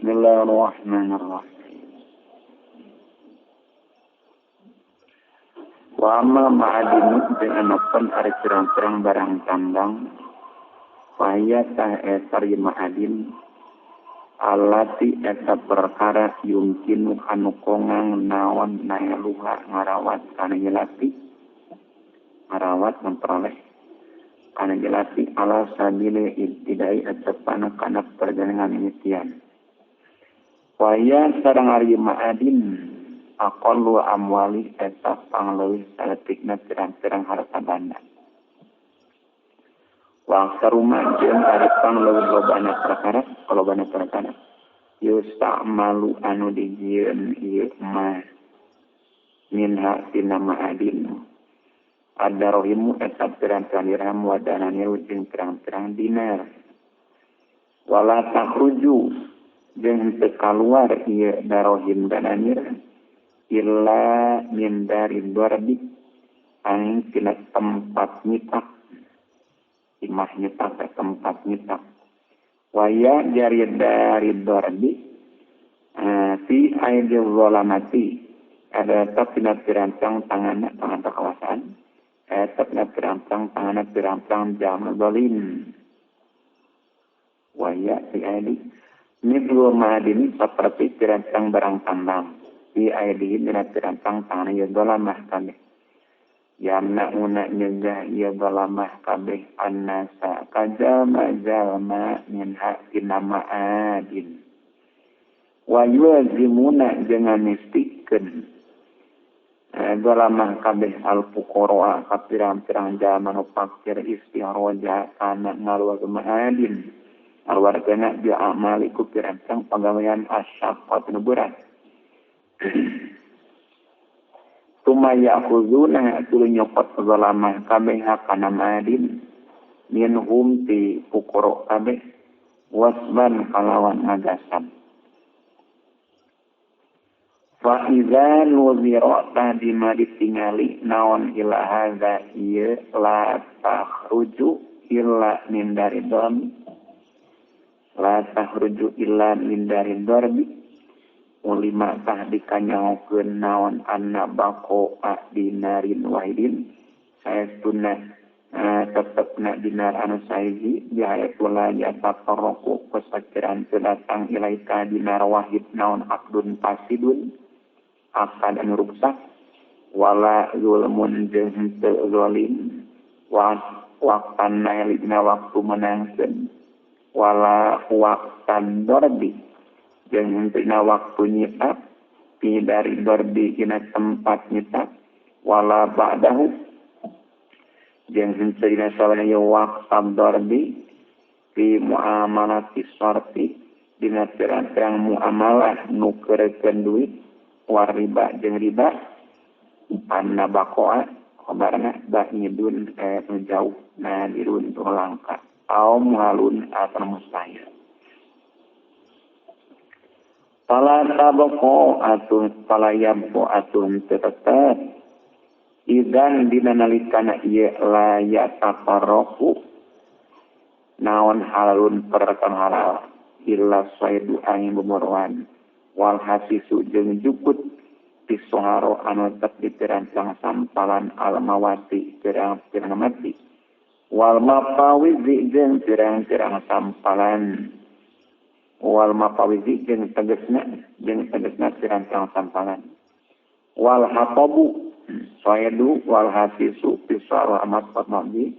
Bismillahirrahmanirrahim. Wa amma ma'adinu jeung anopon ari pirang-pirang barang tambang fahia tah eta ma'adin alati eta perkara yumkinu anu kongang naon naeluha ngarawat kana jelati ngarawat memperoleh kana jelati ala sabili ibtidai atepana kana perjalanan mimitian. Waya sareng ari ma'adin aqallu amwali eta pangleuwih saletikna pirang-pirang harta banda. Wa aktsaru ma jeung ari pangleuwih lobana perkara, lobana perkara yusta'malu anu dijieun ieu mah minha tina ma'adin. Ad-darahimu eta pirang-pirang dirham wa dananir jeung pirang-pirang dinar. Wala takhruju jeung teu kaluar ieu darohim dananir illa min dari darbi angin tina tempat nyitak imah nyitak tempat nyitak waya jari dari darbi fi aidil zalamati ada tetap tina pirancang tanganna tangan kekuasaan tetap tina pirancang tanganna pirancang jalma zalim waya fi aidi mithlu ma'adini seperti pirancang barang tambang fi aidihim dina pirancang tangan ieu zalamah kabeh yamnauna nyegah ieu zalamah kabeh annasa kajalma jalma min tina ma'adin wa yuzimuna jeung nganistikeun zalamah kabeh al fuqara ka pirang-pirang jalma nu fakir istihroja kana ngaluar ma'adin wargana bi amaliku pirancang pagawean asyaqqat nu berat. Tuma ya'khuzuna tuluy nyokot zalamah kabeh kana ma'adin minhum ti fuqara kabeh wasban kalawan ngagasan. Fa idza nuzira tadi ma ditingali naon ila hadza ieu la takhruju illa min dari dom la tahruju illa min dari darbi ulima tah dikanyaokeun naon anna baqa'a dinarin wahidin saestuna tetepna dinar anu sahiji bihayatul yatafarraqu pasakiran teu datang ilaika dinar wahid naon aqdun fasidun akad anu ruksak wala zulmun jeung teu zalim wa waqtan nailina waktu menangkeun wala waqtan darbi jeung dina waktu nyitak pi dari darbi dina tempat nyitak wala ba'dahu jeung henteu dina salaya waqtan darbi fi muamalati sarfi dina pirang-pirang muamalah nu keurekeun duit war riba jeung riba anna baqa'a khabarna ba'idun nu jauh nadirun tu langka au muhalun atau mustahil. Fala tabaqo atun fala yabqo atun tetep idan dina nalikana ieu la yatafarraqu naon halalun perkara halal illa saidu angin bumuruan wal hasisu jeung jukut pisoharo anu tetep dipirancang sampalan al mawati pirang-pirang mati wal mapawizi jeung pirang-pirang sampalan wal mapawizi jeung tegesna pirang-pirang sampalan wal hatabu saydu wal hasisu pisaru amat fatmadi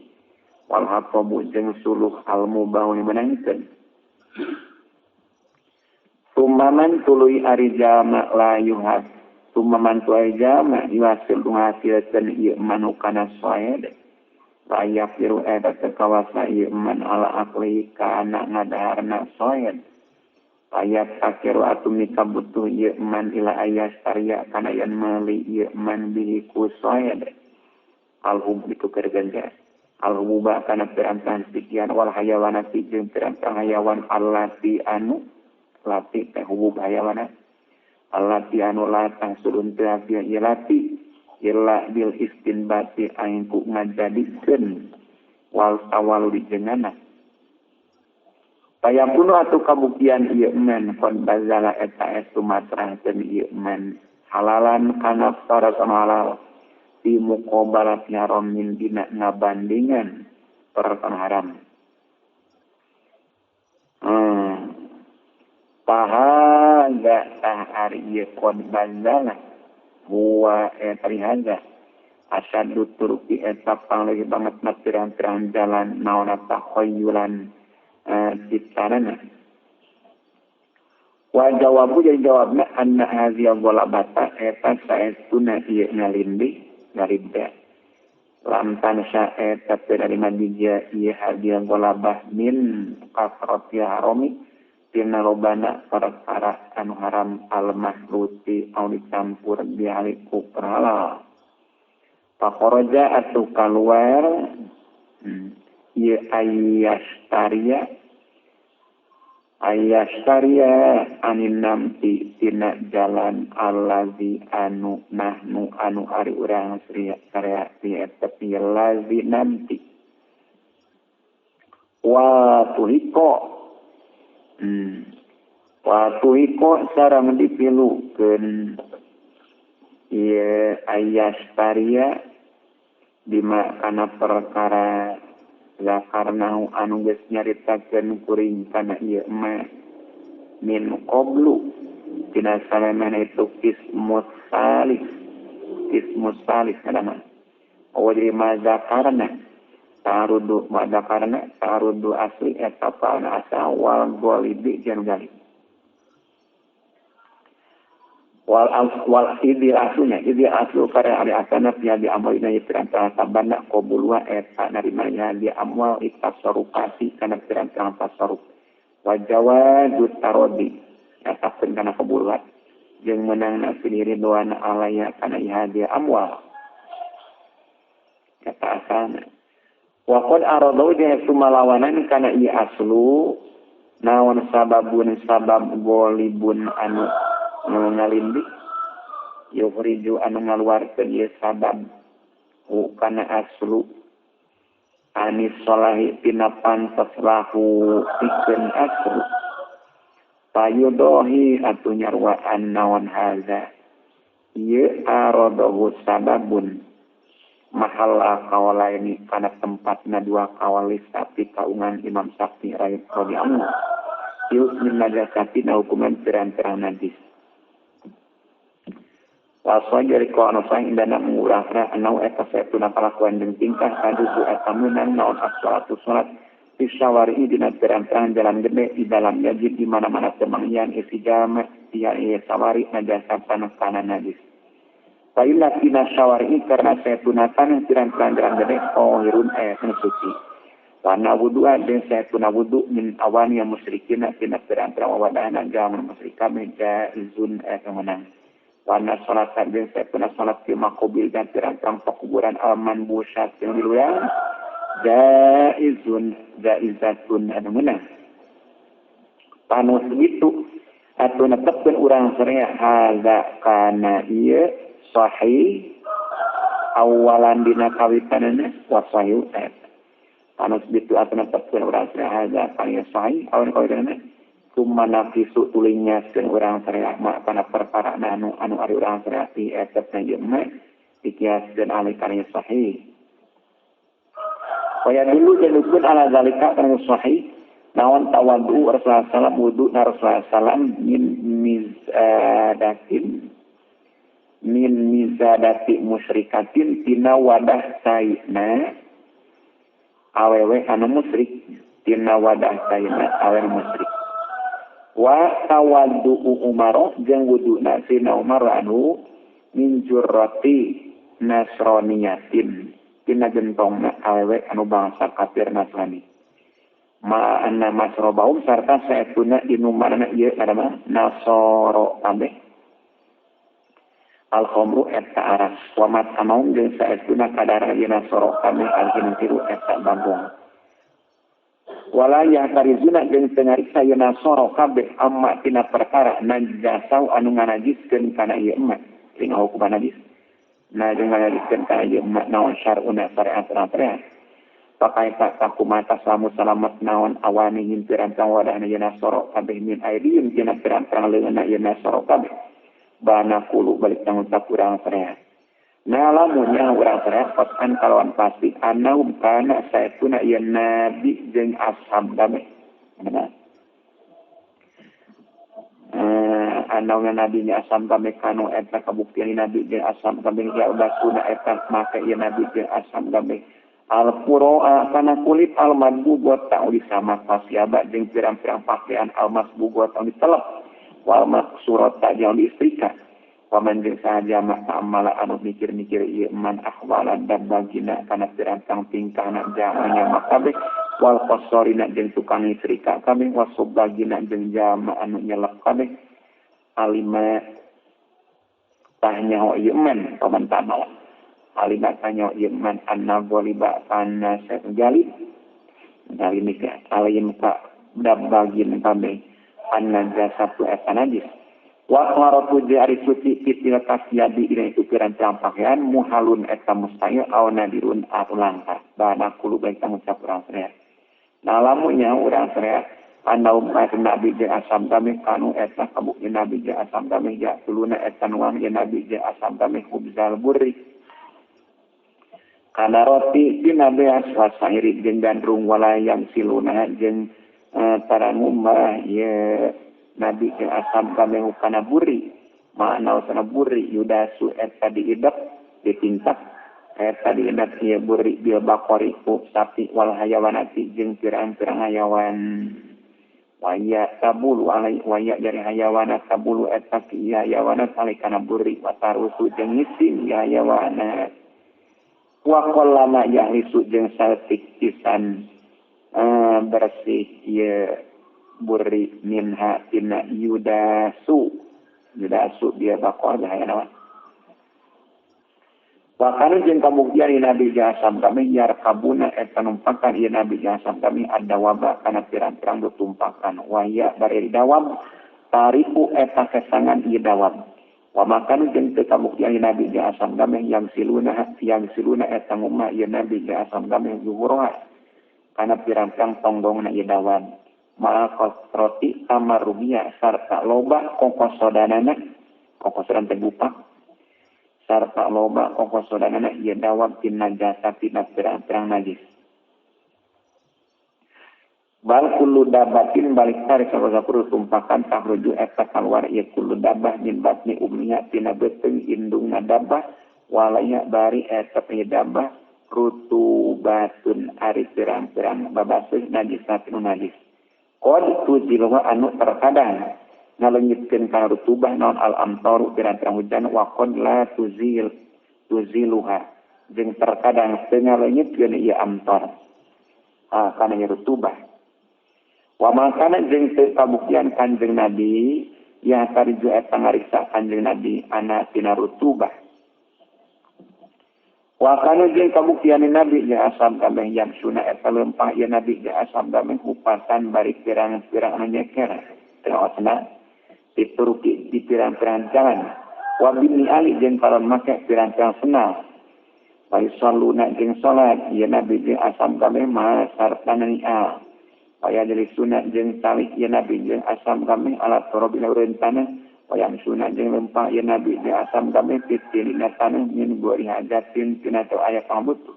wal hatabu jeung suluh al mubahu menangkeun tumaman tuluy ari jalma la yuhas tumaman tuai jalma yuhasil ngahasilkeun ieu manukana sayd layak biru eta kawasa ieu man ala akli kana ngadaharna soed layak takiru atu mika butuh ieu man ila ayas tarya kana yen meuli ieu man bihi ku soed alhum itu kerganja alhuba kana pirang-pirang sikian wal hayawanati jeung pirang-pirang hayawan allati anu lati teh hubub hayawana allati anu la tahsulun teu ieu lati illa bil istinbati aing ku ngajadikeun wal tawaludi jeung anak Payakunu atuh kabuktian ieu men kon bazala eta estu masrahkeun ieu men halalan kana perkara halal di muqabalat haramin dina ngabandingan perkara haram. Pahaga tah ari ieu kon bazala huwa eta haza asyaddu turuki eta pangleuwih banget na pirang-pirang jalan naon takhayyulan ciptanana. Wa jawabu jadi jawabna anna hadhihi ghalabata eta saestuna ieu ngalindih ngalibda lam tansha eta teu narima bija ieu hadhihi ghalabah min kasrati harami tina lobana perkara anu haram al-mahluti anu dicampur bihaliku halal. Fakharaja atuh kaluar ieu ayastaria anin namti tina jalan allazi anu nahnu anu ari urang sarea eta lazi namti wa tuhiko wa tuhiko sareng dipilukeun ieu ayastaria bima kana perkara zakarnahu anu geus nyaritakeun kuring kana ieu ma min qablu tina salamana itu kismus salis kana wa ma zakarna tarudu ma zakarna tarudu asli eta pana asa wal golibi jeung galib wal idi aslunya idi aslu karya ari asana pia di amalina pirantara sabana qabulwa eta narimanya di amwal itasarrufati kana pirantara tasarruf wa jawazu tarodi eta pun kana qabulwa jeung meunangna sendiri doana alaya kana ieu amwal eta asana wa qad aradau jeung sumalawanan kana ieu aslu naon sababun sabab golibun anu ngalindih yukhriju anu ngaluarkeun ieu sabab kana aslu anis solahi tina pantes lahu pikeun aslu payudohi atuh nyarwaan naon haza ieu aradahu sababun mahalla kawalaini kana tempatna dua kawalis tapi kaungan Imam Syafi'i radhiyallahu anhu ieu min najasati na hukuman pirang-pirang najis. Waswa jadi ko anu saing dana mengurangna anau eta saetuna kalakuan jeung tingkah kadudu eta meunang naon as-salatu salat fisawari dina pirang-pirang jalan gede di dalam yajid di mana-mana temangyan isi jama dia ieu sawari najasatan kana najis. Faila tina sawari karena saetuna tanah pirang-pirang jalan gede tahirun aya suci. Wana wudu'a jeung saetuna wudu min awani musyrikina tina pirang-pirang wawadahna jalma musyrik jaizun aya meunang. Wana salat jeung saepuna salat di makobil dan pirang-pirang pekuburan alman busat yang diluyang jaizun jaizatun anu meunang panus gitu atuh netepkeun urang sarea hadza kana ieu sahih awalan dina kawitanana wa sahih eta panus gitu atuh netepkeun urang sarea hadza kana ieu sahih awalan kawitanana summa nafisu tuluy nyaskeun urang sarea ma kana perkara anu anu ari urang sarea ti eta ieu mah dikiaskeun alih kana sahih. Wa yadullu jalukun ala zalika kana sahih naon tawaddu Rasulullah sallam wudu na Rasulullah sallam min mizadatin min mizadati musyrikatin tina wadah saina awewe anu musyrik tina wadah saina awewe musyrik. Wa tawaddu Umar jeung wuduna sina Umar anu min jurrati nasraniyatin tina gentongna awewe anu bangsa kafir Nasrani ma anna masrobaum sarta saetuna inumanna ieu kada nasoro kabeh al khamru eta aras wa matamaum jeung saestuna kadar ieu nasoro kabeh al hintiru eta bagong. Wala yahtarizuna jeung teu ngariksa ieu nasoro kabeh amma tina perkara najasau anu nganajiskeun kana ieu emak tina hukuman najis. Nah jeung nganajiskeun kana ieu emak naon syar'una syariat syariat. Pakai tak takumata samu salamat naon awanihim pirang-pirang wadahna ieu nasoro kabeh min aidihim tina pirang-pirang leungeunna ieu nasoro kabeh. Bana kulu balik tanggung urang saraya. Nah lamunnya urang saraya kotan kalawan pasti anaum kana saetuna ieu nabi jeung ashab kabeh. Benar. Anauna nabi nya ashab kabeh kanu eta kabuktian nabi jeung ashab kabeh ya basuna eta make ieu nabi jeung ashab kabeh. Al-Qur'a kana kulit al-madbugot ta'uli sama pasiaba jeung pirang-pirang pakaian al-masbugot ta'uli telep wal maksurat ta'jal diistrika waman jeung sahaja mah ta'amala anu mikir-mikir ieu man ahwalan dan bagina kana pirang-pirang tingkahna jalma kabeh wal qasorina jeung tukang istrika kabeh wasubagina jeung jalma anu nyelep kabeh alima tahnyaho ieu man paman ta'amala alima tanyo iman anna goliba kana jalib alim alim ka dabbagin kabeh anna jasatu eta najis wa qaratu jari suci fitil kasyabi dina itu pirang-pirang pakaian muhalun eta mustahil aw nadirun atuh langka bana kulu baik ngucap urang sadaya nah lamunnya urang sadaya anaum eta nabi jeung asam kami kanu eta kabukti nabi jeung asam kami ja tuluna eta nuang jeung nabi jeung asam kami khubzal burri kana roti dina beas wasairi jeung gandrung walayang siluna jeung tarangumah ye nabi jeung asam kabeh kana buri makna sana buri yudasu eta diidep ditingkat eta diidep ieu buri bil baqari ku sapi wal hayawanati jeung pirang-pirang hayawan waya tabulu alai waya jari hayawana tabulu eta ki hayawana alai kana buri watarusu jeung ngising hayawana wa qallama yahlisu jeung saeutik pisan bersih ieu buri minha tina yudasu yudasu dia baqar bahayana wa kanu jeung kabuktian ieu nabi jasam kami yarkabuna eta numpakan ieu nabi jasam kami adawaba kana pirang-pirang tumpakan wa ya bari dawab tariku eta kesangan ieu dawab wa makan jeung teu kabuktian nabi jeung asam gameh yang siluna eta ngumah ieu nabi jeung asam gameh zuhurha kana pirang-pirang tonggongna ieu dawan mal roti tamarubia sarta loba kokosodanana kokosodan teh bupak sarta loba kokosodanana ieu dawab tina jasa tina pirang-pirang najis bal kullu dabatin balik tarik sakur tumpakan tahruju eta kaluar ieu kullu dabah min batni ummiha tina beuteung indungna dabah walaya bari eta ieu dabah rutubatun ari pirang-pirang babaseuh najisatin najis qad tuzilwa anu terkadang ngaleungitkeun kana rutubah naon al amtaru pirang-pirang hujan wa qad la tuziluha jeung terkadang teu ngaleungitkeun ieu amtar kana ieu rutubah wa makana jeung teu kabuktian Kanjeng Nabi ya tarju eta ngariksa Kanjeng Nabi ana tina rutubah wa kana jeung kabuktian Nabi ya asam kabeh yamsuna eta leumpah ieu Nabi ya asam kabeh kupatan bari pirang-pirang anu nyeker teu dituruki di pirang-pirang jalan wa bini ali jeung kalon make pirang-pirang senal wa yusalluna jeung salat ieu Nabi jeung asam kabeh ma sartana ni'al waya jadi sunat jeung talik ieu nabi jeung asam kami alat torob ila tanah waya sunat jeung lempah ieu nabi jeung asam kami fitilina tanah min gori hajatin tina teu aya pangbutuh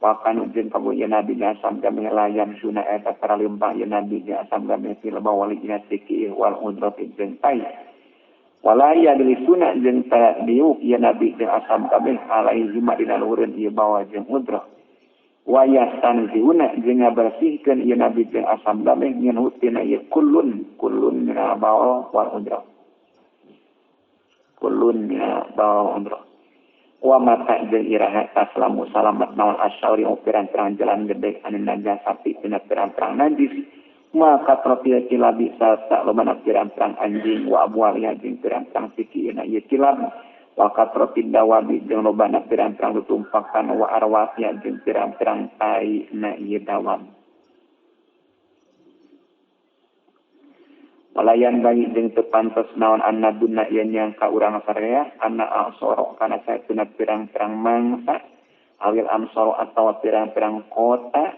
wa kanu jeung kabu ieu nabi jeung asam kami layan sunat eta tara lempah ieu nabi jeung asam kami fil bawali dina siki wal udrati jeung tai walaya jadi sunat jeung tara diuk ieu nabi jeung asam kami alaihi ma dina luhureun ieu bawa jeung udrah waya tanziuna jeung ngabersihkeun ieu nabi jeung asam gameh minhu tina ieu kullun kullun minal bawl wal udrah kullun minal bawl udrah wa mata jeung iraha taslamu salamat naon asyauri pirang-pirang jalan gede anu najasati tina pirang-pirang najis maka katrotil kilabi sarta lobana pirang-pirang anjing wa abwaliha jeung pirang-pirang sikieuna ieu kilab wa katrotin dawabi jeung lobana pirang-pirang tumpakan wa arwahnya jeung pirang-pirang tai na ieu dawab walayan bayi jeung teu pantes naon annaduna yen nyangka urang saraya anna asoro kana saetuna pirang-pirang mangsa Awil amsar atawa pirang-pirang kota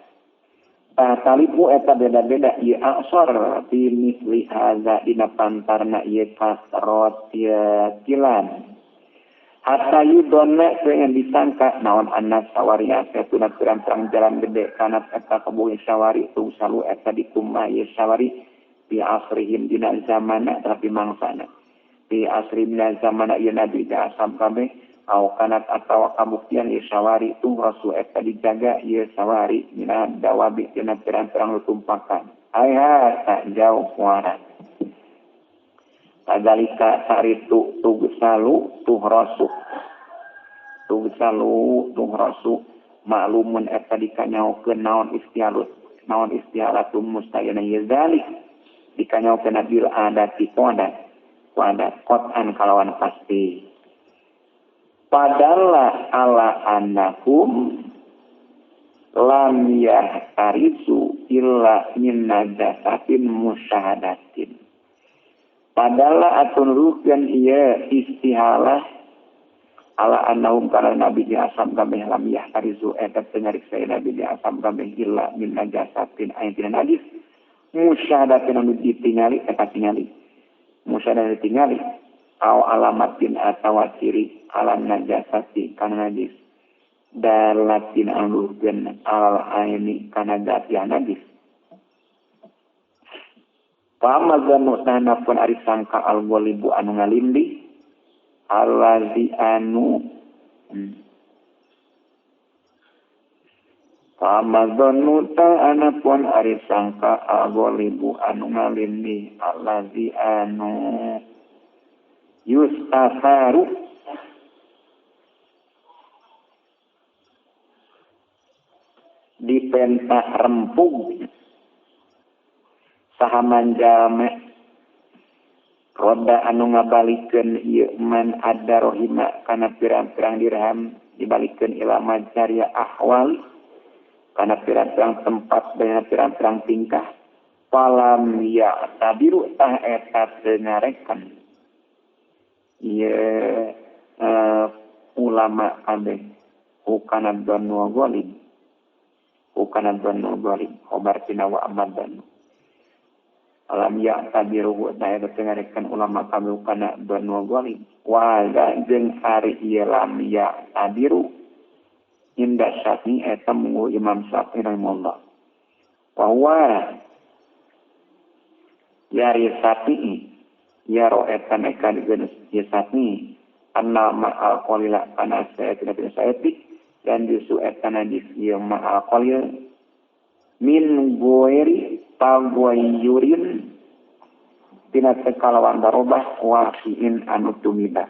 talipu eta beda-beda ieu aksor fi misli hadza dina pantarna ieu kasrot ieu kilan hatta yudonna yang disangka naon annas sawaria satuna pirang-pirang jalan gede kana eta kabuhi sawari tungsalu eta dikumah ieu sawari fi asrihim dina zamana tapi mangsana fi asrihim dina zamana ieu nabi asam kabeh au kanat atawa kabuktian ieu sawari tung rasu eta dijaga ieu sawari dina dawabi dina pirang-pirang lutumpakan aya tak jauh muara kadalika saritu tugsalu tuhrasu tugsalu tuhrasu maklumun eta dikanyaokeun naon istialut naon istialatum mustayana ieu zalik dikanyaokeun bil adati kuadat qat'an kalawan pasti padalla ala annakum lam yahtarisu illa min najasatin musyahadatin padalla atun rukeun ieu istihalah ala annahum kana nabi di asam kabeh lam yahtarisu eta teu nyariksa nabi di asam kabeh illa min najasatin aya tina najis musyahadatin anu ditingali eta tingali musyahadatin ditingali au alamatin atawa ciri ala najasati kana najis dalatin anu gen al aini kana zatiah najis pamazanu tanapun ari sangka al ghalibu anu ngalindi allazi anu pamazanu ta'anapun ari sangka al ghalibu anu ngalindi allazi anu yustafaru dipentah rempug sahaman jalma roda anu ngabalikeun ieu man ad-darahima kana pirang-pirang dirham dibalikeun ila majariya ahwal kana pirang-pirang tempat dan pirang-pirang tingkah falam ya tabiru tah eta teu ngareken ieu ulama kabeh hukana dhannu ghalib hukana dhannu ghalib khobar tina wa amad dhannu alam ya tabiru tah eta teu ngarekan ulama kabeh hukana dhannu ghalib wa jeung ari ieu lam ya tabiru inda Syafi'i eta munggu Imam Syafi'i rahimahullah wa huwa yari Syafi'i yaro eta neka digeus ieu Syafi'i anna ma'al qalila kana saya tidak saetik dan justru eta najis ieu ma'al qalil min goeri tagoyurin tina kalawan darobah waqiin anu tumiba.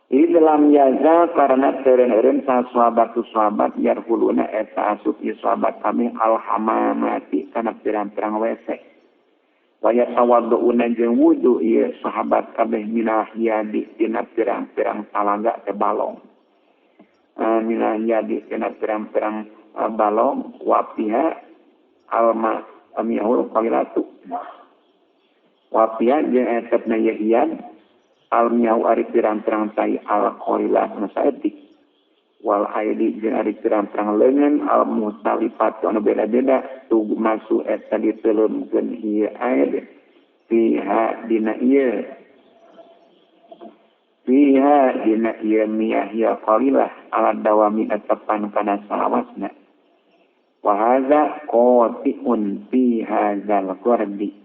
Ini dalam yaza karena teren-eren sahabat yarhuluna eta asup ieu sahabat kami alhamamati kana pirang-pirang WC. Wa yatawadduuna jeung wudu ieu sahabat kabeh minal hiyadi tina pirang-pirang talaga teh balong. Minal hiyadi tina pirang-pirang balong wa fiha alma amiyahul qalilatu. Wa fiha jeung etepna yahiyad almiyahu ari pirang-pirang tai al-qalilah anu saeutik wal aidi jeung ari pirang-pirang leungeun al mutalifat anu beda-beda tug masu eta diteuleumkeun ieu aid fiha dina ieu fiha dina ieu miyah ya qalilah ala dawami tepan kana salawasna wa hadza qati'un fi hadzal qardi.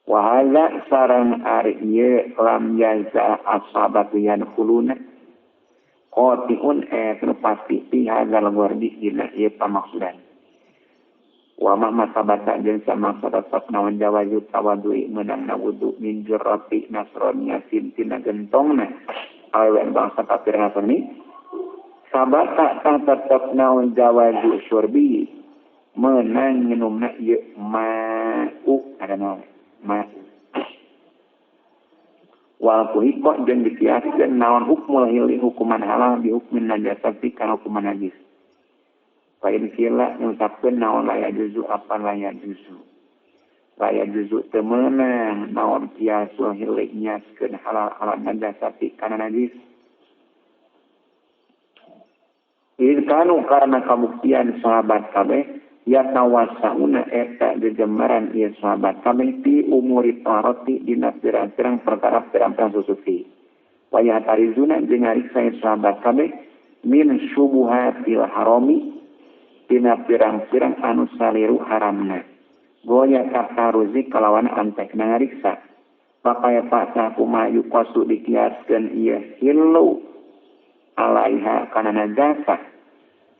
Wa hadza sareng ari ieu lam yaza ashabatu yanquluna qati'un eta pasti fi hadzal qardi dina ieu pamaksudan. Wa mahma sabata jeung samangsa tetep naon jawazu tawadui meunang wudu min jurrati nasraniyatin tina gentongna awewe bangsa kafir nasrani sabata tah tetep naon jawazu syurbi meunang nginumna ieu ma'u ada naon ma'u wal kuhiko jeung dikiaskeun naon hukmul hili hukuman halal bi hukmin najasati kana hukuman najis. Fa in kila ngucapkeun naon la yajuzu apa la yajuzu. Laya juzu teu meunang naon kiasul hilik nyaskeun halal ala najasati kana najis. Kanu karena kabuktian sahabat kabeh yatawasauna eta jejemaran ieu sahabat kabeh fi umuri taharati dina pirang-pirang perkara pirang-pirang susuci. Wa yahtarizuna jeung ngariksa sahabat kabeh min syubuhatil harami dina pirang-pirang anu saliru haramna. Goya kataruzi kalawan antek ngariksa. Pakaya pasah kumaha yuqasu dikiaskeun ieu hilu alaiha kana najasah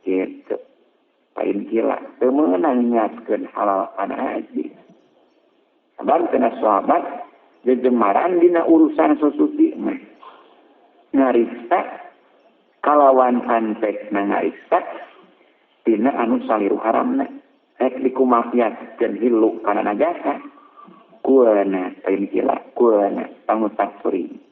gitu. Pain gila teu meunang nyaskeun halal kana najis. Sabab cenah sahabat jejemaran dina urusan susuci mah ngariksa kalawan antek ngariksa dina anu saliru haramna. Rek dikumakiaskeun hilu kana najasa kuana pain gila kuana pangutak suri.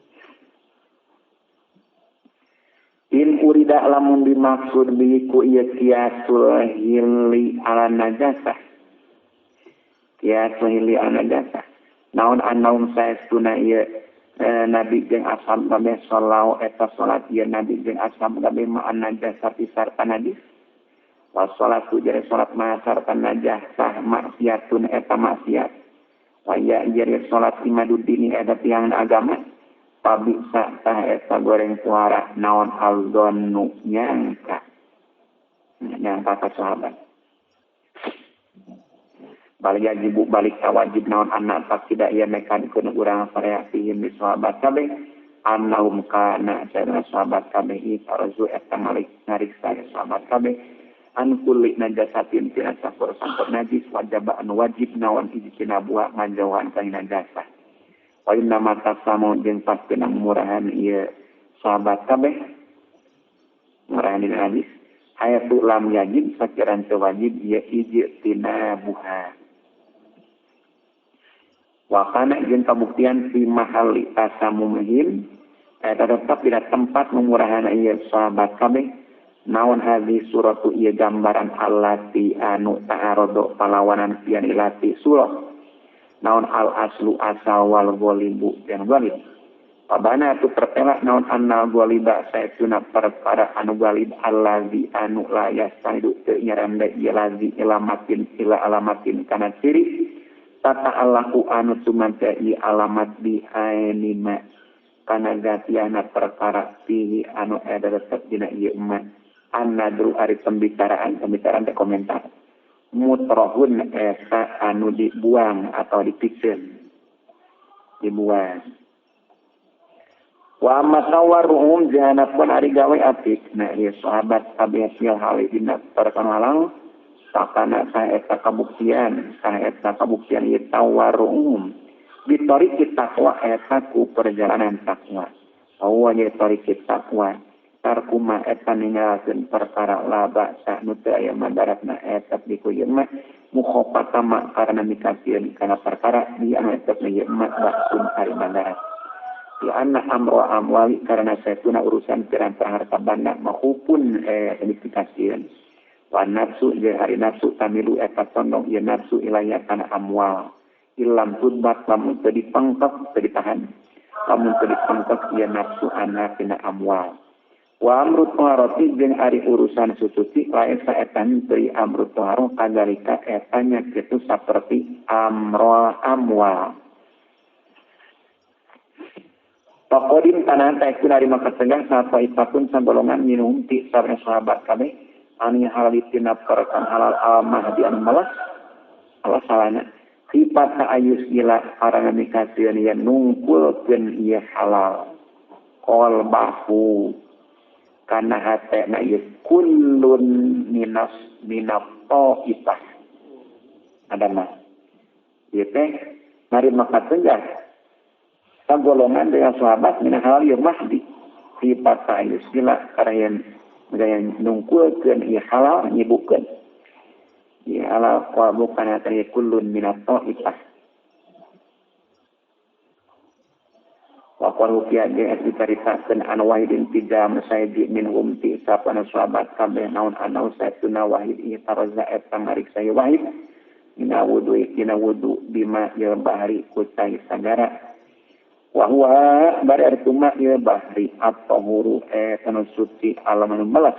In urida lamun dimaksud bi ku ieu kiasul hili ala najasah. Kiasul hili ala najasah. Naon anaum saestuna ieu nabi jeung ashab kabeh sallau eta salat ieu nabi jeung ashab kabeh ma'an najasah sarta najis. Wa salatu jeung salat ma sarta najasah maksiatun eta maksiat. Wa ya ieu salat imaduddin eta tiang agama. Pabisa tah eta goreng suara naon alzonnu nyangka nyangka ka sahabat balik yajibu balik wajib naon anak tak tidak ieu mekankeun urang sareatihim di sahabat kabeh annahum kana sareng sahabat kabeh itarzu eta malik ngariksa sahabat kabeh an kulli najasatin tina sampur-sampur najis wajib anu wajib naon ijtina buah ngajauhan ka najasah. Wa inna ma tasamu jeung pastina murahan ieu sahabat kabeh murahan dina hadis hayatu lam yajib sakiran teu wajib ieu ijtina buha. Wa kana jeung kabuktian fi mahalli tasamumihim eta tetep dina tempat mumurahan ieu sahabat kabeh naon hadis suratu ieu gambaran allati anu ta'aradu palawanan pian ilati surah naon al aslu asal wal ghalibu dan ghalib. Pabana tu pertela naon annal ghaliba saestuna perkara anu ghalib allazi anu la yastaidu teu nyaranda ieu lazi ilamatin ila alamatin kana ciri tata allahu anu sumanta ieu alamat bi ainima kana zatiana perkara fihi anu ada tetep dina ieu ma annadru ari pembicaraan pembicaraan teh komentar mutrahun eta anu dibuang atau dipikeun dibuang. Wa matawarruhum jahanapun ari gawe apik nah ieu sahabat kabeh fil hali dina perkara halang sakana saeta kabuktian ieu tawarruhum bitariki taqwa eta ku perjalanan takwa wa ye tariki taqwa tarkuma eta ninggalkeun perkara laba nu teu aya madaratna eta diku ieu mah mukhofata ma karena mikasieun kana perkara di anu eta ieu mah baksun ari madarat. Di anna amro amwali karena saestuna urusan pirang-pirang harta banda mahupun dipikasieun. Wa nafsu jeung ari nafsu tamilu eta condong ieu nafsu ilaya kana amwal. Ilam tudbat lamun teu dipengkep teu ditahan. Lamun teu dipengkep ieu nafsu ana tina amwal. Wa amru taharati jeung ari urusan susuci laesa eta teu amru taharoh kadalika eta nya kitu saperti amro amwal. Pakodim tanah taekun ari maka tegang sapa ipatun sagolongan minum ti sareng sahabat kabeh ani halal tina perkan halal al mahdi anu malas alas salana sifat ayus gila karena mikasieun yen nungkulkeun ieu halal qalbahu kana hatena ieu kullun minas minat ta'ifah ada mah ieu teh mari maka tegang golongan dengan sahabat min halal ieu mahdi sifat ayus gila karena yang nungkulkeun ieu halal nyibukeun ieu halal qalbu kana teh kullun minat ta'ifah wa qalu fi hadis dicaritakeun an wahidin tiga musaidi minhum ti sapana sahabat kabeh naon anau satuna wahid ieu taraza eta ngariksa ieu wahid Dina wudu dina wudu bima il bahri ku cai sagara wa huwa bari ari tuma il bahri at-tahuru eta nu suci alam anu melas.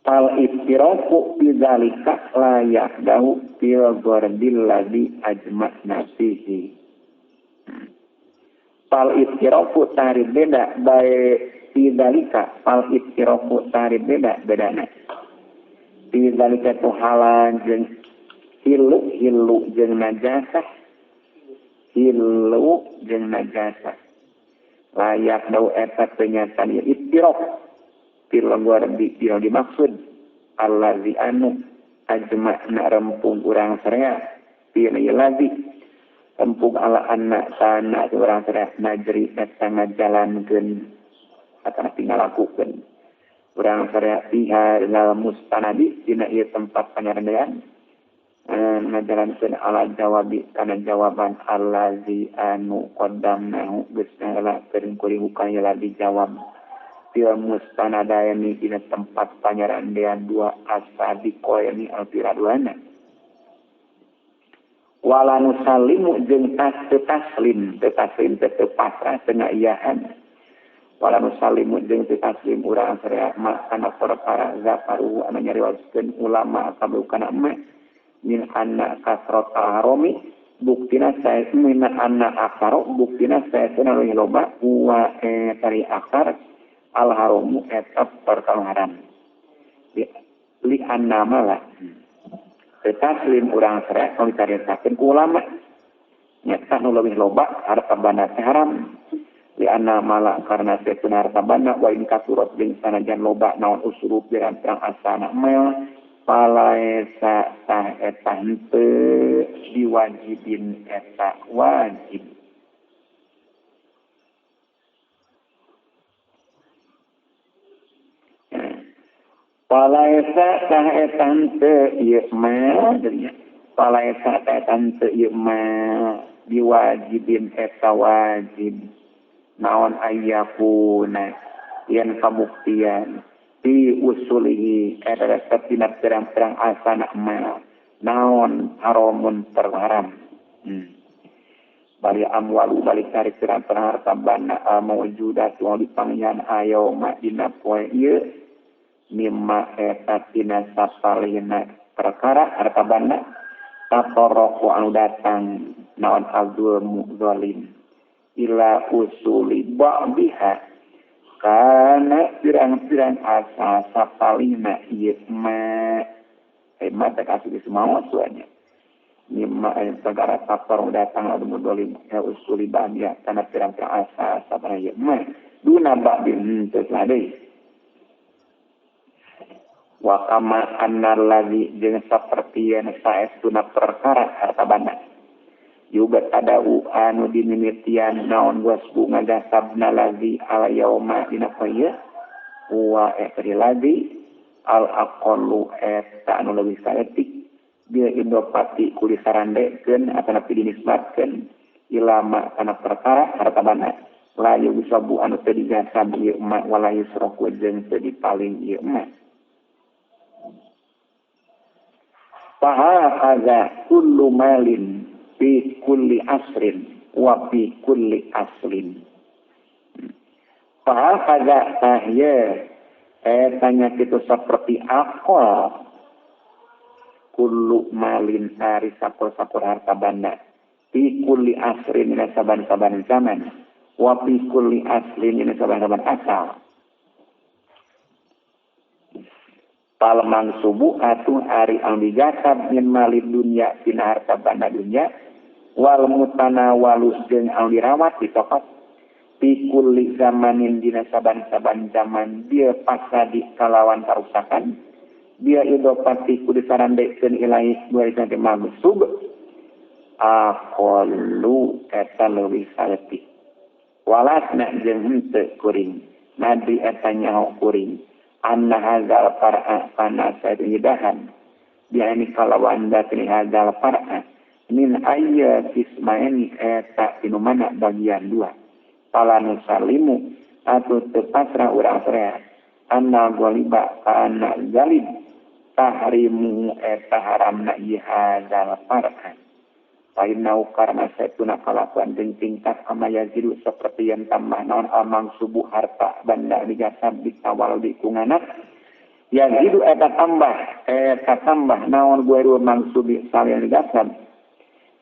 Fal iftiraku bidzalika la yahdahu fil ghardil ladzi ajma'na fihi. Fal iftiraku tarif beda bae bidzalika fal iftiraku tarif beda bedana. Bidzalika tu halan jeung hilu hilu jeung najasah hilu jeung najasah layak dau eta penyataan ieu iftiraq fil ghardi yang dimaksud allazi anu ajma'na rempung urang saraya fil ladzi rempung ala anna sana urang saraya najri eta ngajalankeun atana tinggal lakukeun urang saraya fiha dalam mustanadi dina ieu tempat panyarendean ngajalankeun ala jawabi kana jawaban allazi anu qaddamnahu geus ngalakeun kuring bukan ladzi jawab fil mustanadaini dina tempat panyarandean dua asadiqoini al-piraduana wala nusallimu jeung taslim taslim teu pasrah teu ngaiyahan wala nusallimu jeung taslim urang saraya ma kana perkara zaparu anu nyarioskeun ulama kabeh kana ma min anna kasrata harami buktina sae min anna akaro buktina sae anu loba wa tari akar al haramu eta perkara haram li anna mala taslim urang saraya nu dicaritakeun ku ulama nyata nu leuwih loba harta banda teh haram li anna mala karena saeuna harta banda wa in kasurat jeung sanajan loba naon usurub pirang-pirang asana mel palaesa tah eta henteu diwajibin eta wajib. Palaesa tah eta henteu ieu mah palaesa tah eta henteu ieu mah diwajibin eta wajib naon ayakuna yen kabuktian fi usulihi eta tetep dina pirang-pirang asana mah naon haramun terharam. Bali amwalu balik tarik pirang-pirang harta banda mawjudatu dipanggihan ayo ma dina poe ieu mimma eta tina sapalihna perkara harta banda tatoroku anu datang naon adzulmu zalim ila usuli ba'diha kana pirang-pirang asa sapalihna ieu ma ma teh kasih semua suanya mimma perkara tatoroku datang adzulmu zalim ila usuli ba'diha kana pirang-pirang asa sapalihna ieu ma duna ba'din teu deui wa kama annal ladzi jeung sapertieun saestuna perkara harta banda juga tadau anu dimimitian naon wasbu ngagasabna ladzi ala yauma dina poe wa eta ladzi al aqallu eta anu leuwih saeutik dia indopati ku disarandekeun atanapi dinisbatkeun ilama kana perkara harta banda la yusabu anu teu digasab ieu ma wala yusraku jeung teu dipaling ieu ma. Fahakaza kullu malin fi kulli asrin wa fi kulli aslin. Fahakaza tahya tanya kitu seperti akal kullu malin ari sakur-sakur harta banda fi kulli asrin dina saban-saban zaman wa fi kulli aslin dina saban-saban asal. Palmang subuh atuh ari anu digasab min malid dunya tina harta banda dunya wal mutanawalu jeung anu dirawat ditokot fi kulli zamanin dina saban-saban zaman dia pasadi kalawan karusakan dia idopati ku disarandekeun ilahi dua sampai magsub aqallu eta leuwih saeutik walasna jeung henteu kuring nadi eta nyaho kuring anna hadzal far'a kana sayidahan dia ini kalawan datni hadzal far'a min ayya kismaini eta inu mana bagian dua pala nusalimu atau tepasrah urang saraya anna goliba kana galib Tahrimu eta haramna ieu hadzal far'an. Fainau karna saetuna kalakuan jeung tingkah kama yazidu saperti yang tambah naon amang subuh harta banda digasab bitawaludi ku nganak. Yazidu eta tambah naon gueru mangsubi salian digasab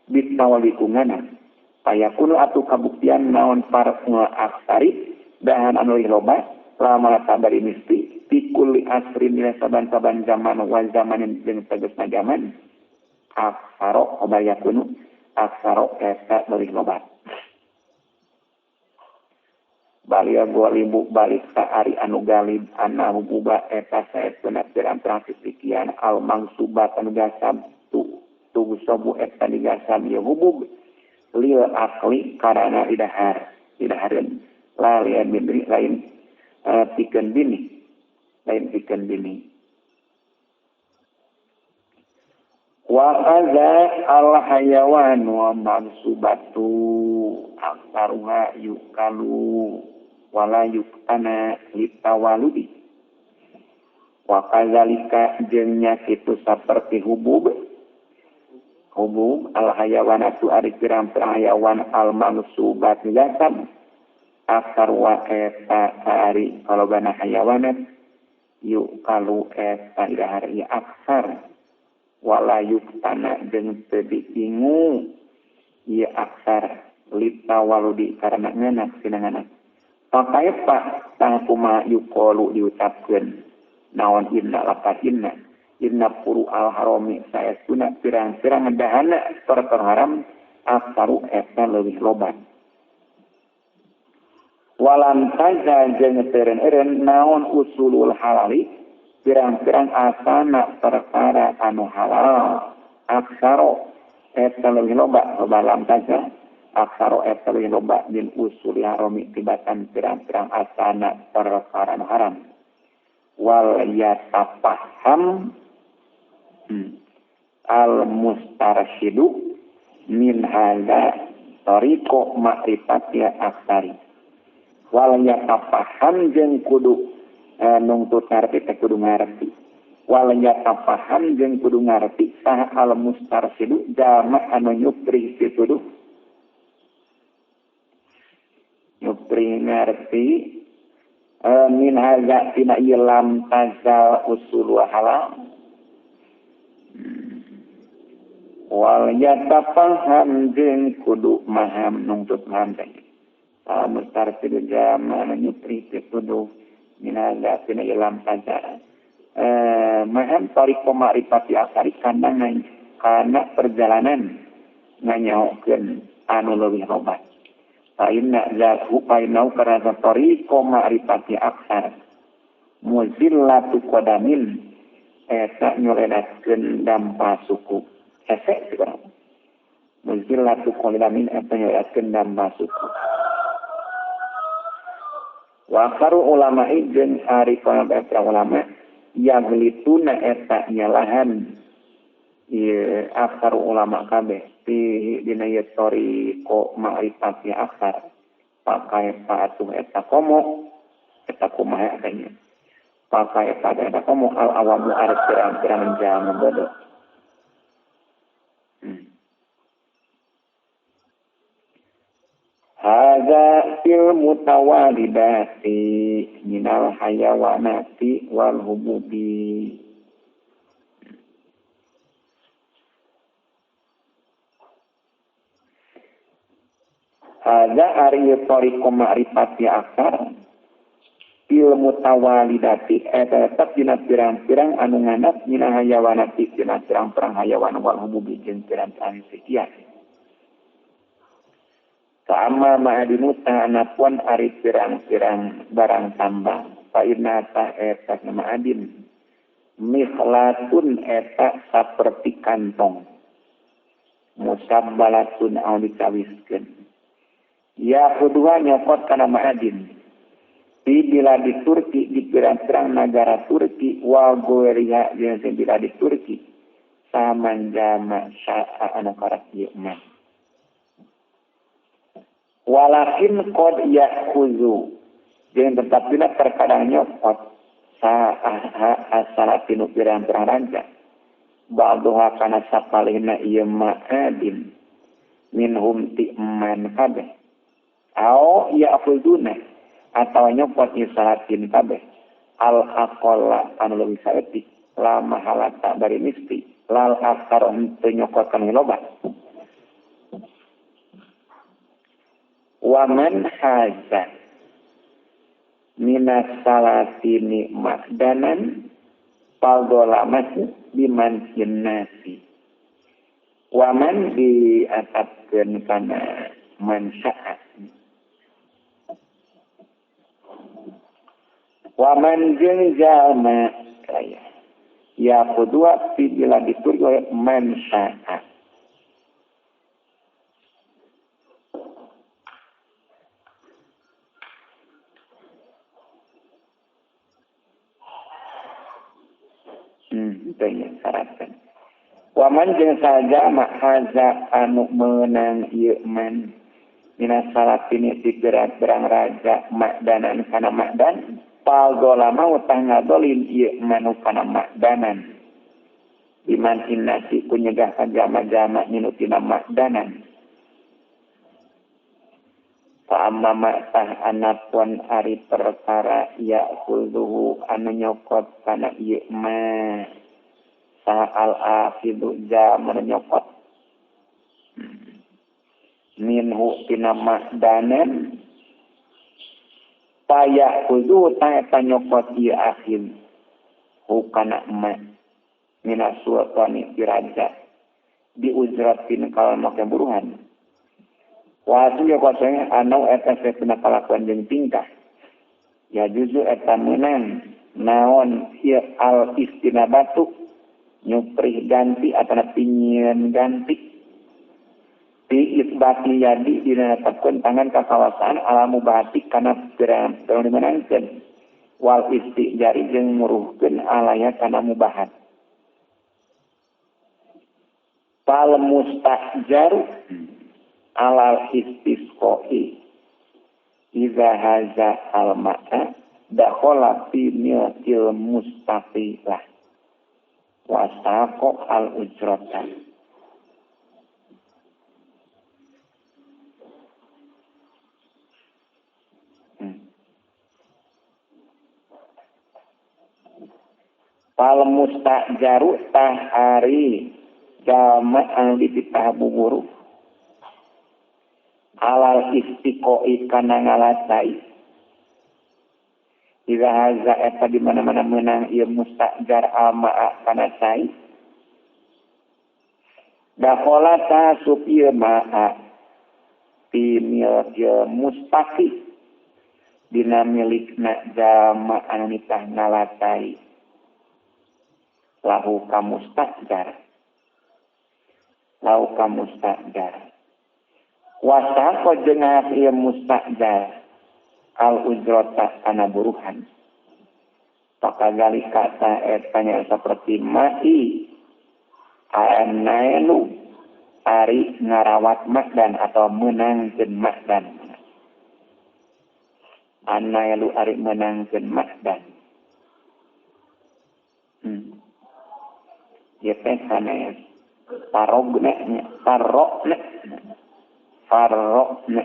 bitawaludi ku nganak. Payakunu atuh kabuktian naon far'ul aksari dahan anu leuwih loba lama tabari misti pikuli asrin dina saban-saban zaman wa zamanin jeung tegasna zaman aksaro obayakunu aksaro eta leuwih loba. Balia golibu balik ka ari anu galib anna hububa eta saestuna pirang-pirang sisikian al mangsubat anu gasab tu tugusobu eta digasab ieu hubub lil akli karana idahar idahareun la lian bini lain pikeun bini lain pikeun bini. Wa kaza al hayawan wa mansubatu aktaruha yukalu wala yuktana litawaludi. Wa kazalika jeung nya kitu saperti hubub hubub al hayawanatu ari pirang-pirang hayawan al mansubat jasad akar wa eta ari kalobana hayawanat yukalu eta idahar ieu aksar wala yuktana jeung teu diingu ieu aksar litawaludi karena nganak sinanganak. Pakaipa tah kumaha yuqalu diucapkeun naon inna lapat inna inna puru al harami saestuna pirang-pirang dahana perkara haram aksaru eta leuwih loba. Walam taza jeung teureun-eureun naon usulul halali pirang-pirang asana perkara anu halal aksaro eta leuwih loba loba lam taza aksaro eta leuwih loba min usul harami tibatan pirang-pirang asana perkara anu haram. Wal yatafaham al mustarsyidu min hadza tariqo ma'rifati aksari. Wal yatafaham jeung kudu nungtut ngarti teh kudu ngarti. Wal yatafaham jeung kudu ngarti saha al mustarsidu jalma anu nyupri pituduh nyupri ngarti min hadza tina ieu lam tazal usul halal. Wal yatafaham jeung kudu maham nungtut maham teh al mustarsidu jalma anu nyupri pituduh min hadza tina ieu lam tazal maham tariqo ma'rifati asari kana perjalanan nganyaokeun anu leuwih loba. Fa inna zalhu fa innahu karana tariqo ma'rifati aksar muzillatu qadamin eta nyoledatkeun dampa suku hese sekarang muzillatu qadamin eta nyoledatkeun dampa suku. Wa aksaru ulama jeung ari kana ulama yang lituna eta nyalahan ieu aksaru ulama kabeh di dina ieu tariqo ma'rifati aksar pakai patuh eta komo eta kumaha katanya pakai pada eta komo al awamu ari pirang-pirang jalma bodoh. Hadza fil mutawalidati minal hayawanati wal hububi. Hadza ari tariqo ma'rifati aksar fil mutawalidati eta tetep dina pirang-pirang anu nganak minal hayawanati dina pirang-pirang hayawan wal hububi jeung pirang-pirang sekian. Sama ma'adinu ta'anapun ari pirang-pirang barang tambang. Fa'inna ta'eta ma'adin. Mikhlatun eta saperti kantong. Musabbalatun au dicawiskeun. Ya kedua nyokot kana ma'adin. Di bila di Turki, di pirang-pirang nagara Turki, wa goeriha jeung bila di Turki. Saman jama sya'a anu karak ieu mah. Walakin qad ya'khuzu jeung tetapina terkadang nyokot saha asalatinu pirang-pirang raja ba'duha kana sapalihna ieu ma'adin minhum ti man kabeh au ya'khuduna atawa nyopot ieu salatin kabeh al aqalla anu leuwih saeutik la mahalata bari misti lal aktar henteu nyokot kana loba wa man haza minas salatini ma'danan faldolamahu biman jinnasi waman diatapkeun kana man sya'a waman jeung jalma kaya ya kedua bila ditulis oleh man sya'a syaratkan. Waman jeung saja haza anu meunang ieu man minas salatini digerak-gerang raja makdanan kana makdan paldolama utah ngadolin ieu manu kana makdanan biman innasi ku nyegah ka jama-jama minutina makdanan fa amma ma'tah anapun ari perkara ya khulduhu anu nyokot kana ieu ma saha al-afidu jaman nyokot minhu tina makdanan payah kudu ta nyokot ieu akhir hukana ma minas sultani diraja diujratin kalau make buruhan wasu ya kuasanya anau eta sepina kalakuan jeung tingkah ya juzu eta meunang naon ieu al istinabatu nyuprih ganti atau pinyin ganti di isbati yadi dina netepkeun tangan kakawasaan ala mubahati kana pirang dimenangkeun wal istijari jeung muruhkeun alaya kana mubahat fal mustahjaru alal istisqoi iza haza al ma'a dakhala fi milkil mustaqilah wasaqo al ujrata Fal mustajaru tahari jalma anu dititah buburu alal istiqoi kana ngalasai iza haza eta di mana-mana menang ieu mustajar almaa kana cai dakhala tasub ieu maa fi milkil mustaqi dina milikna jalma anu nitah ngalasai lahu ka mustajar lahu ka mustajar wasaqo jeung ieu mustajar al ujrata kana buruhan pakadzalika ta eta nya saperti mai anailu ari ngarawat makdan atau meunangkeun makdan anailu ari meunangkeun makdan ieu teh sanes parogna nya parokna farokna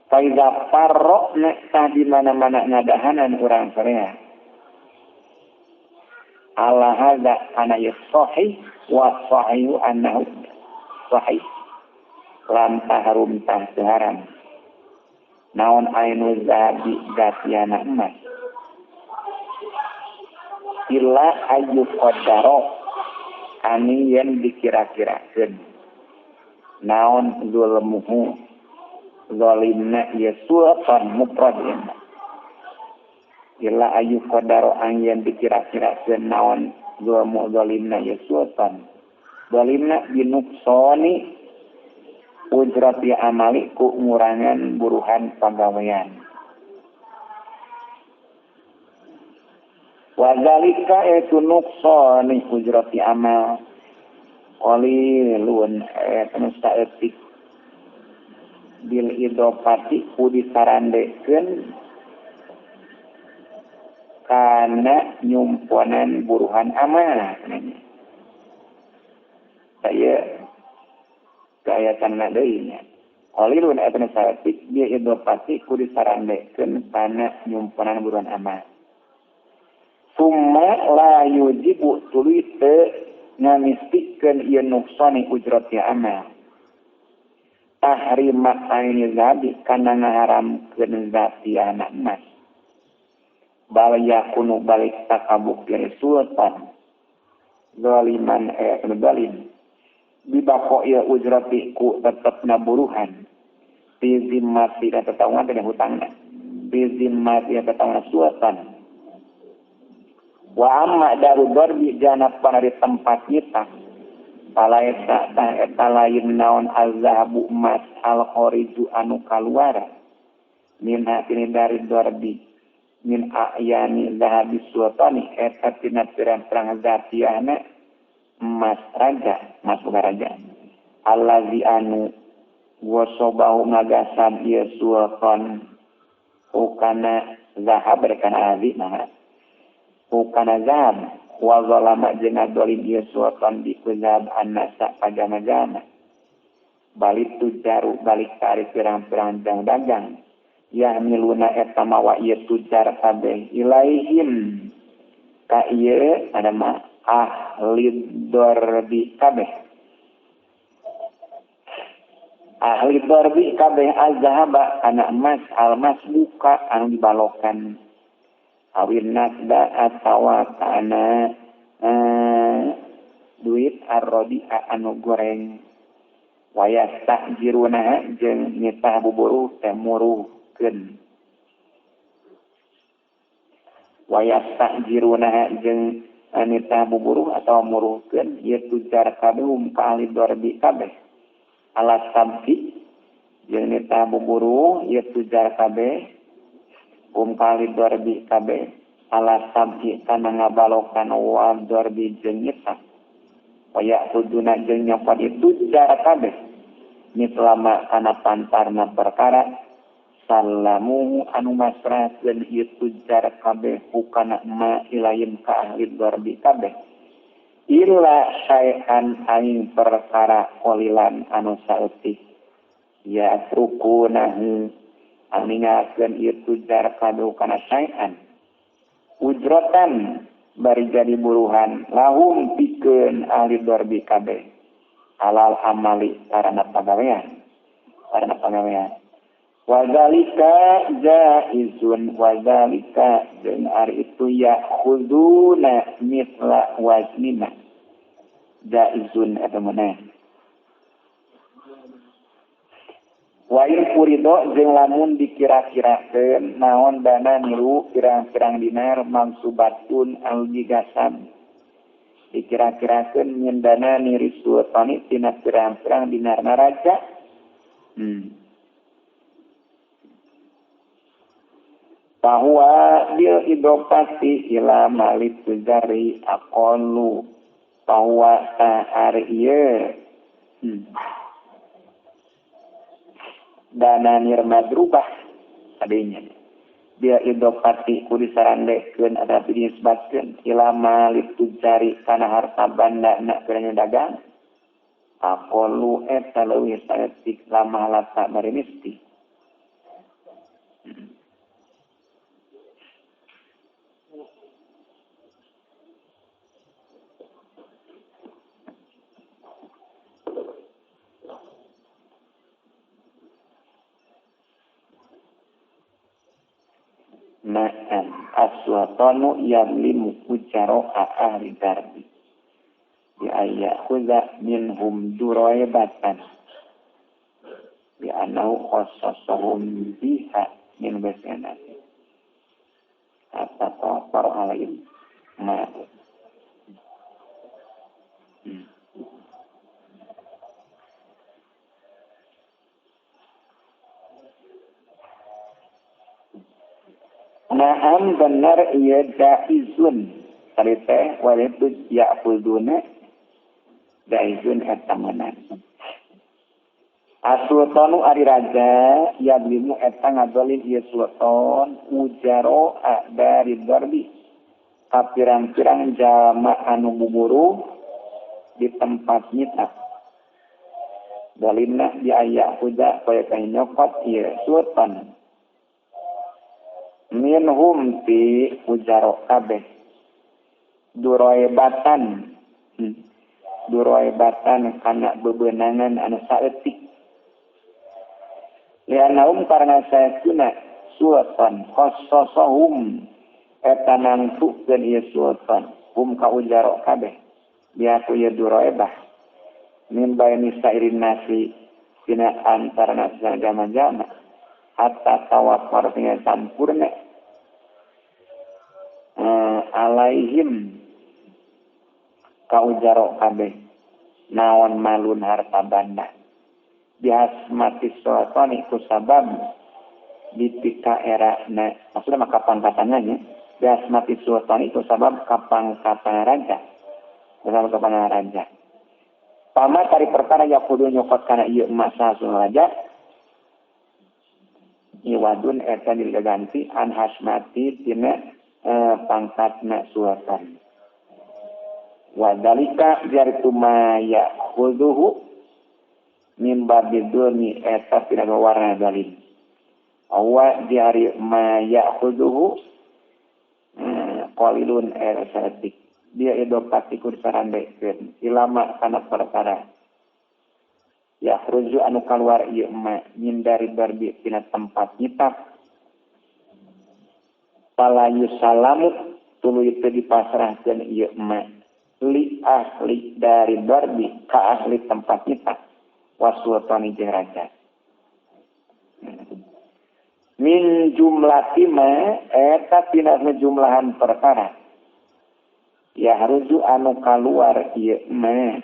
faiza farokna tah di mana-mana ngadahanan urang sorea ala hadza ana sahih wa sahihu annahu sahih lam taharum tah haram naon ainu zahabi gatiana emas illa ayu qadaro ani yen dikira-kirakeun naon zulmuhu zalimna ya sultan mufrad illa ayu qadaro an yen dikira-kirakeun naon zulmu zalimna ya sultan zalimna binuqsani ujrati amali ku ngurangan buruhan pagawean wa zalika itu nuqsani ujrati amal qalilun eta saeutik bil idofati ku disarandekeun ka kana nyumponan buruhan amal. Saya kaayatan deui nya. Qalilun eta saeutik dia idopati ku disarandekeun kana nyumponan buruhan amal. Summa la yujibu tuluy teu ngamistikeun ieu nuksani ujrati amal. Tahrima aini zabi kana ngaharamkeun zatiana emas. Bal yakunu balik takabuktian sultan zaliman zalim bibako ieu ujrati ku tetepna buruhan fi zimmati da tetangga teh hutangna fi zimmati da tetangga sultan wa amma daru darbi janapan dari tempat kita palaeta tah eta lain naon azhabu emas al khariju anu kaluar min hatini dari darbi min ayani zahabi sultani eta tina pirang-pirang zatiana emas raja emas boga raja allazi anu wasobahu ngagasan ieu sultan ukana zahab kana azi mah ukana zahab wa zalama jeung ngadolim ieu sultan bi kuzab annasa pajama-jama balik tujaru balik tarik pirang-pirang dagang yahmiluna eta mawa ieu tujar kabeh ilaihim ka ieu ada mah ahli darbi kabeh ahli darbi kabeh azhaba kana emas almas buka anu dibalokan awin nasda atawa kana duit arrodi anu goreng wayastajiruna jeung nitah buburuh teh muruhkeun wayastajiruna jeung nitah buburuh atawa muruhkeun ieu tujar kabeh ka ahli darbi kabeh alas sabki jeung nitah buburuh ieu tujar kabeh kali darbi kabeh ala sabki kana ngabalokan wa darbi jeung nitah waya kuduna jeung nyopot itu tujar kabeh mislama kana pantarna perkara salamu anu masrahkeun ieu tujar kabeh hukana ma ilaim ka ahli darbi kabeh illa syai'an aing perkara qalilan anu saeutik ya trukunahu amingakeun ieu tujar kabeh kana syai'an ujratan bari jadi buruhan lahum pikeun ahli darbi kabeh alal amali karana pagawean wadzalika jaizun wadzalika jeung ari itu ya'khuduna mithla waznina jaizun eta meunang wa in furido jeung lamun dikira-kirakeun naon dana niru pirang-pirang dinar mangsubatun anu digasab dikira-kirakeun nyen dana niri sultani tina pirang-pirang dinar naraja bahwa bil idopati ila malik tujari aqallu bahwa ta'ar ieu dana nir madrubah adanya dia idopati ku disarandekeun atawa dinisbatkeun ila malik tujari kana harta banda na keur dagang aqallu eta leuwih saeutik lamah lata bari misti. Na'am as-sultanu yadlimu ujara'a ahli darbi bi ayyakhudha minhum duraibatan bi annahu khassasahum biha min basanati hatta tawafar alaihim ma. Naam benar ia jaizun tadi teh walitu ya'khuduna jaizun eta meunang. As-sultanu ari raja yadlimu eta ngadolim ieu sultan ujaro dari darbi ka pirang-pirang jalma anu buburu di tempat nyita. Dalilna di aya huda kaya nyokot ieu sultan minhum ti ujaro kabeh duroebatan duroebatan kana bebenangan anu saeutik lianaum karena sayakuna sultan khassasahum eta nangtukeun ieu sultan hum ka ujaro kabeh biatu ieu duroebah min baini sairin nasi dina antarana jalma-jalma hatta tawafar tinggal sampurna alaihim kaujaro kabeh naon malun harta banda bihasmati sultani ku sabab dipika erana maksudnya maka pangkatannya nya bihasmati sultani ku sabab kapangkatan raja sabab kapangkatan raja pama tari perkara yakudu nyokot kana ieu masa raja iwadun eta diganti an hasmati tina pangkatna sultan wadalika jartuma ya'khuduhu min babiduni eta tina warna dalil awa diari ma ya'khuduhu qalilun eta saeutik dia idopati ku disarandekeun ilama kana perkara yakhruju anu kaluar ieu ma min dari barbi tina tempat nyitap pala yusalamu tuluy teu dipasrahkeun ieu ma li ahli dari barbi ka ahli tempat nyitap wasultani jeung raja min jumlati ma eta tina jumlahan perkara ya haruju anu kaluar ieu ma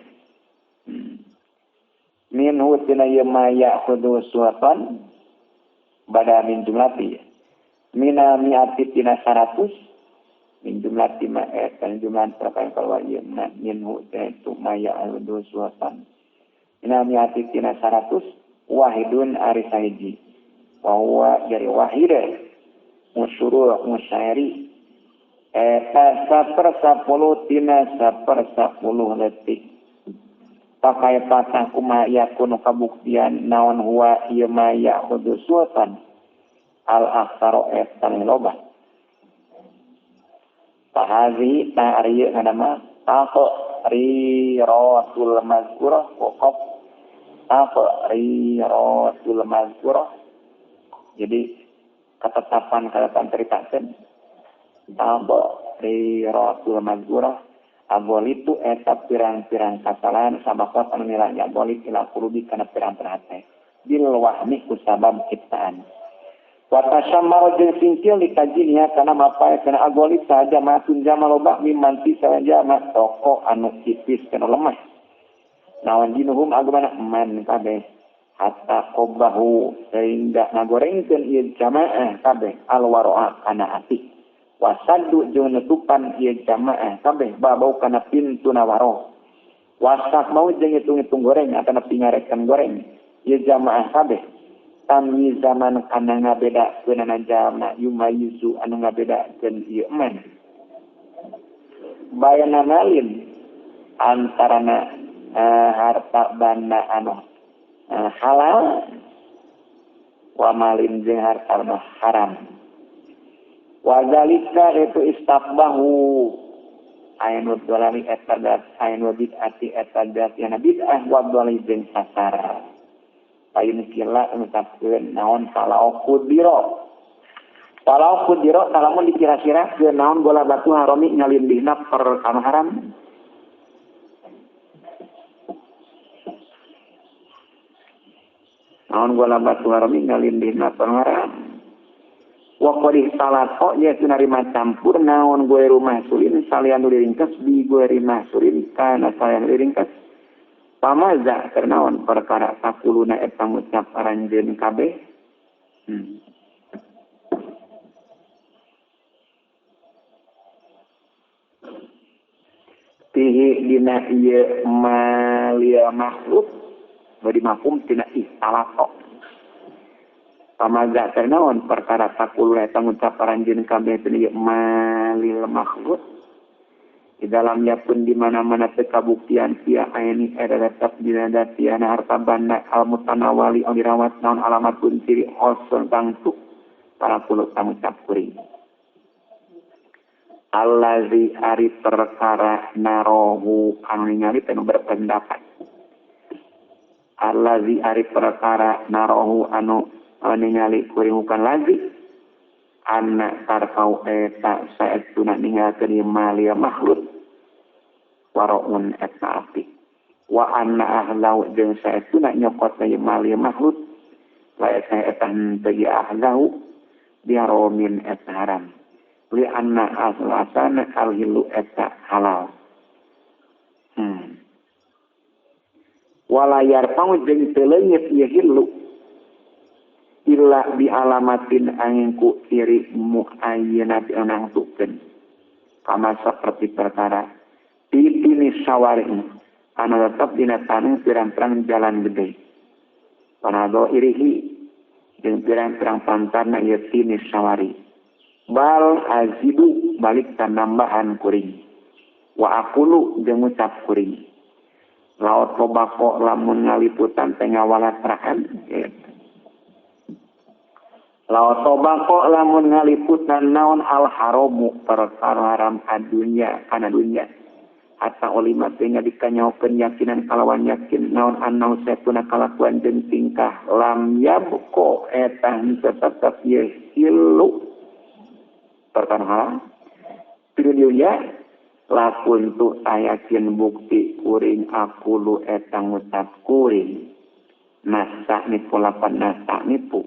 minhu tina ieu ma ya'khudhu sultan bada min jumlati mina mi'ati tina 100 min jumlati ma eta jumlahan perkara kaluar ieu ma minhu tina itu ma ya'khudhu sultan mina mi'ati tina 100 wahidun ari sahiji wa huwa jari wahide musyuru musyairi eta 1/10 tina 1/10 letik pakai patah kumaha yakunu kabuktian naon huwa ieu ma ya'khudhu sultan al aktsaro eta loba fahazi ta ari nama taqriratul mazkurah wa qaf taqriratul mazkurah jadi ketetapan ceritakeun taqriratul mazkurah agolitu eta pirang-pirang kasalahan sabaqat anu nilai agolit ila qulubi kana pirang-pirang hate bil wahmi ku sabab ciptaan wa tasyammaru jeung singkil dikajinya kana mapae kana agolit saja matun jama loba mimanti saja ma toko anu tipis kana lemah naon dinuhum agamana man kabeh hatta qobahu sehingga ngagorengkeun ieu jamaah kabeh alwaroa kana ati wasaddu jeung nutupan ieu jamaah kabeh babau kana pintu nawaro wasak mau jeung ngitung-ngitung goreng atana pingarekan goreng ieu jamaah kabeh tamyiz zaman kana ngabedakeunana jamaah yumayizu anu ngabedakeun ieu man bayana malin antarana harta banda anu halal wa malin jeung harta anu haram wazalika itu istabbahu ainul dolali etadat ainul bid'ati etadat yana bid'ah wa dolali jeung sasar payun kila ngucapkeun naon falau qudira talamun dikira-kira keun naon bola batu harami ngalindihna perkara haram naon bola batu harami ngalindihna perkara haram wa qad talaqa yaitu narima campur naon gue rumah sulin salian nu diringkes bi gue rumah sulin kana salian diringkes pamaza kernaon perkara sakuluna eta ngucap aranjeun kabeh tihi dina ieu malia makhluk bari mafhum tina istalaqa pamaza kernaon perkara sakuluna eta ngucap aranjeun kabeh teh ieu malil makhluk Di dalamnya pun di mana-mana tekabuktian pia aini era tetap dina datiana harta banda al mutanawali anu dirawat naon alamat pun ciri khosun tangtu para puluh pangucap kuring. Allazi ari perkara narohu anu ningali teh berpendapat. Allazi ari perkara narohu anu ningali kuring bukan lazi anak tarkau eta saestuna ninggalkeun mali makhluk waraun eta api wa anna ahlau jeung saestuna nyokot mali makhluk la eta eta henteu ahlau biaromin eta haram li anna aslasana alhilu eta halal. Wala yarfa'u jeung teu leungit ieu hilu illa bi alamatin angin ku ciri muayyanatin nangtukeun kama seperti perkara titini sawari anu tetep dina taneuh pirang-pirang jalan gede panado irihi jeung pirang-pirang pantarna ieu tini sawari bal azidu balik tanambahan kuring wa aqulu jeung ngucap kuring laot lobako lamun ngaliputan teh ngawalatrahan gitu. Laot tobako lamun ngaliputan naon al haramu perkara haram adunya kana dunya hatta ulima teh dikanyaokeun yakinan kalawan yakin naon annau satuna kalakuan jeung tingkah lam yabqa eta henteu tetep ye hilu perkara haram dunya lakun tu ayakin bukti kuring akulu eta ngucap kuring nasa nipu lapan nasa nipu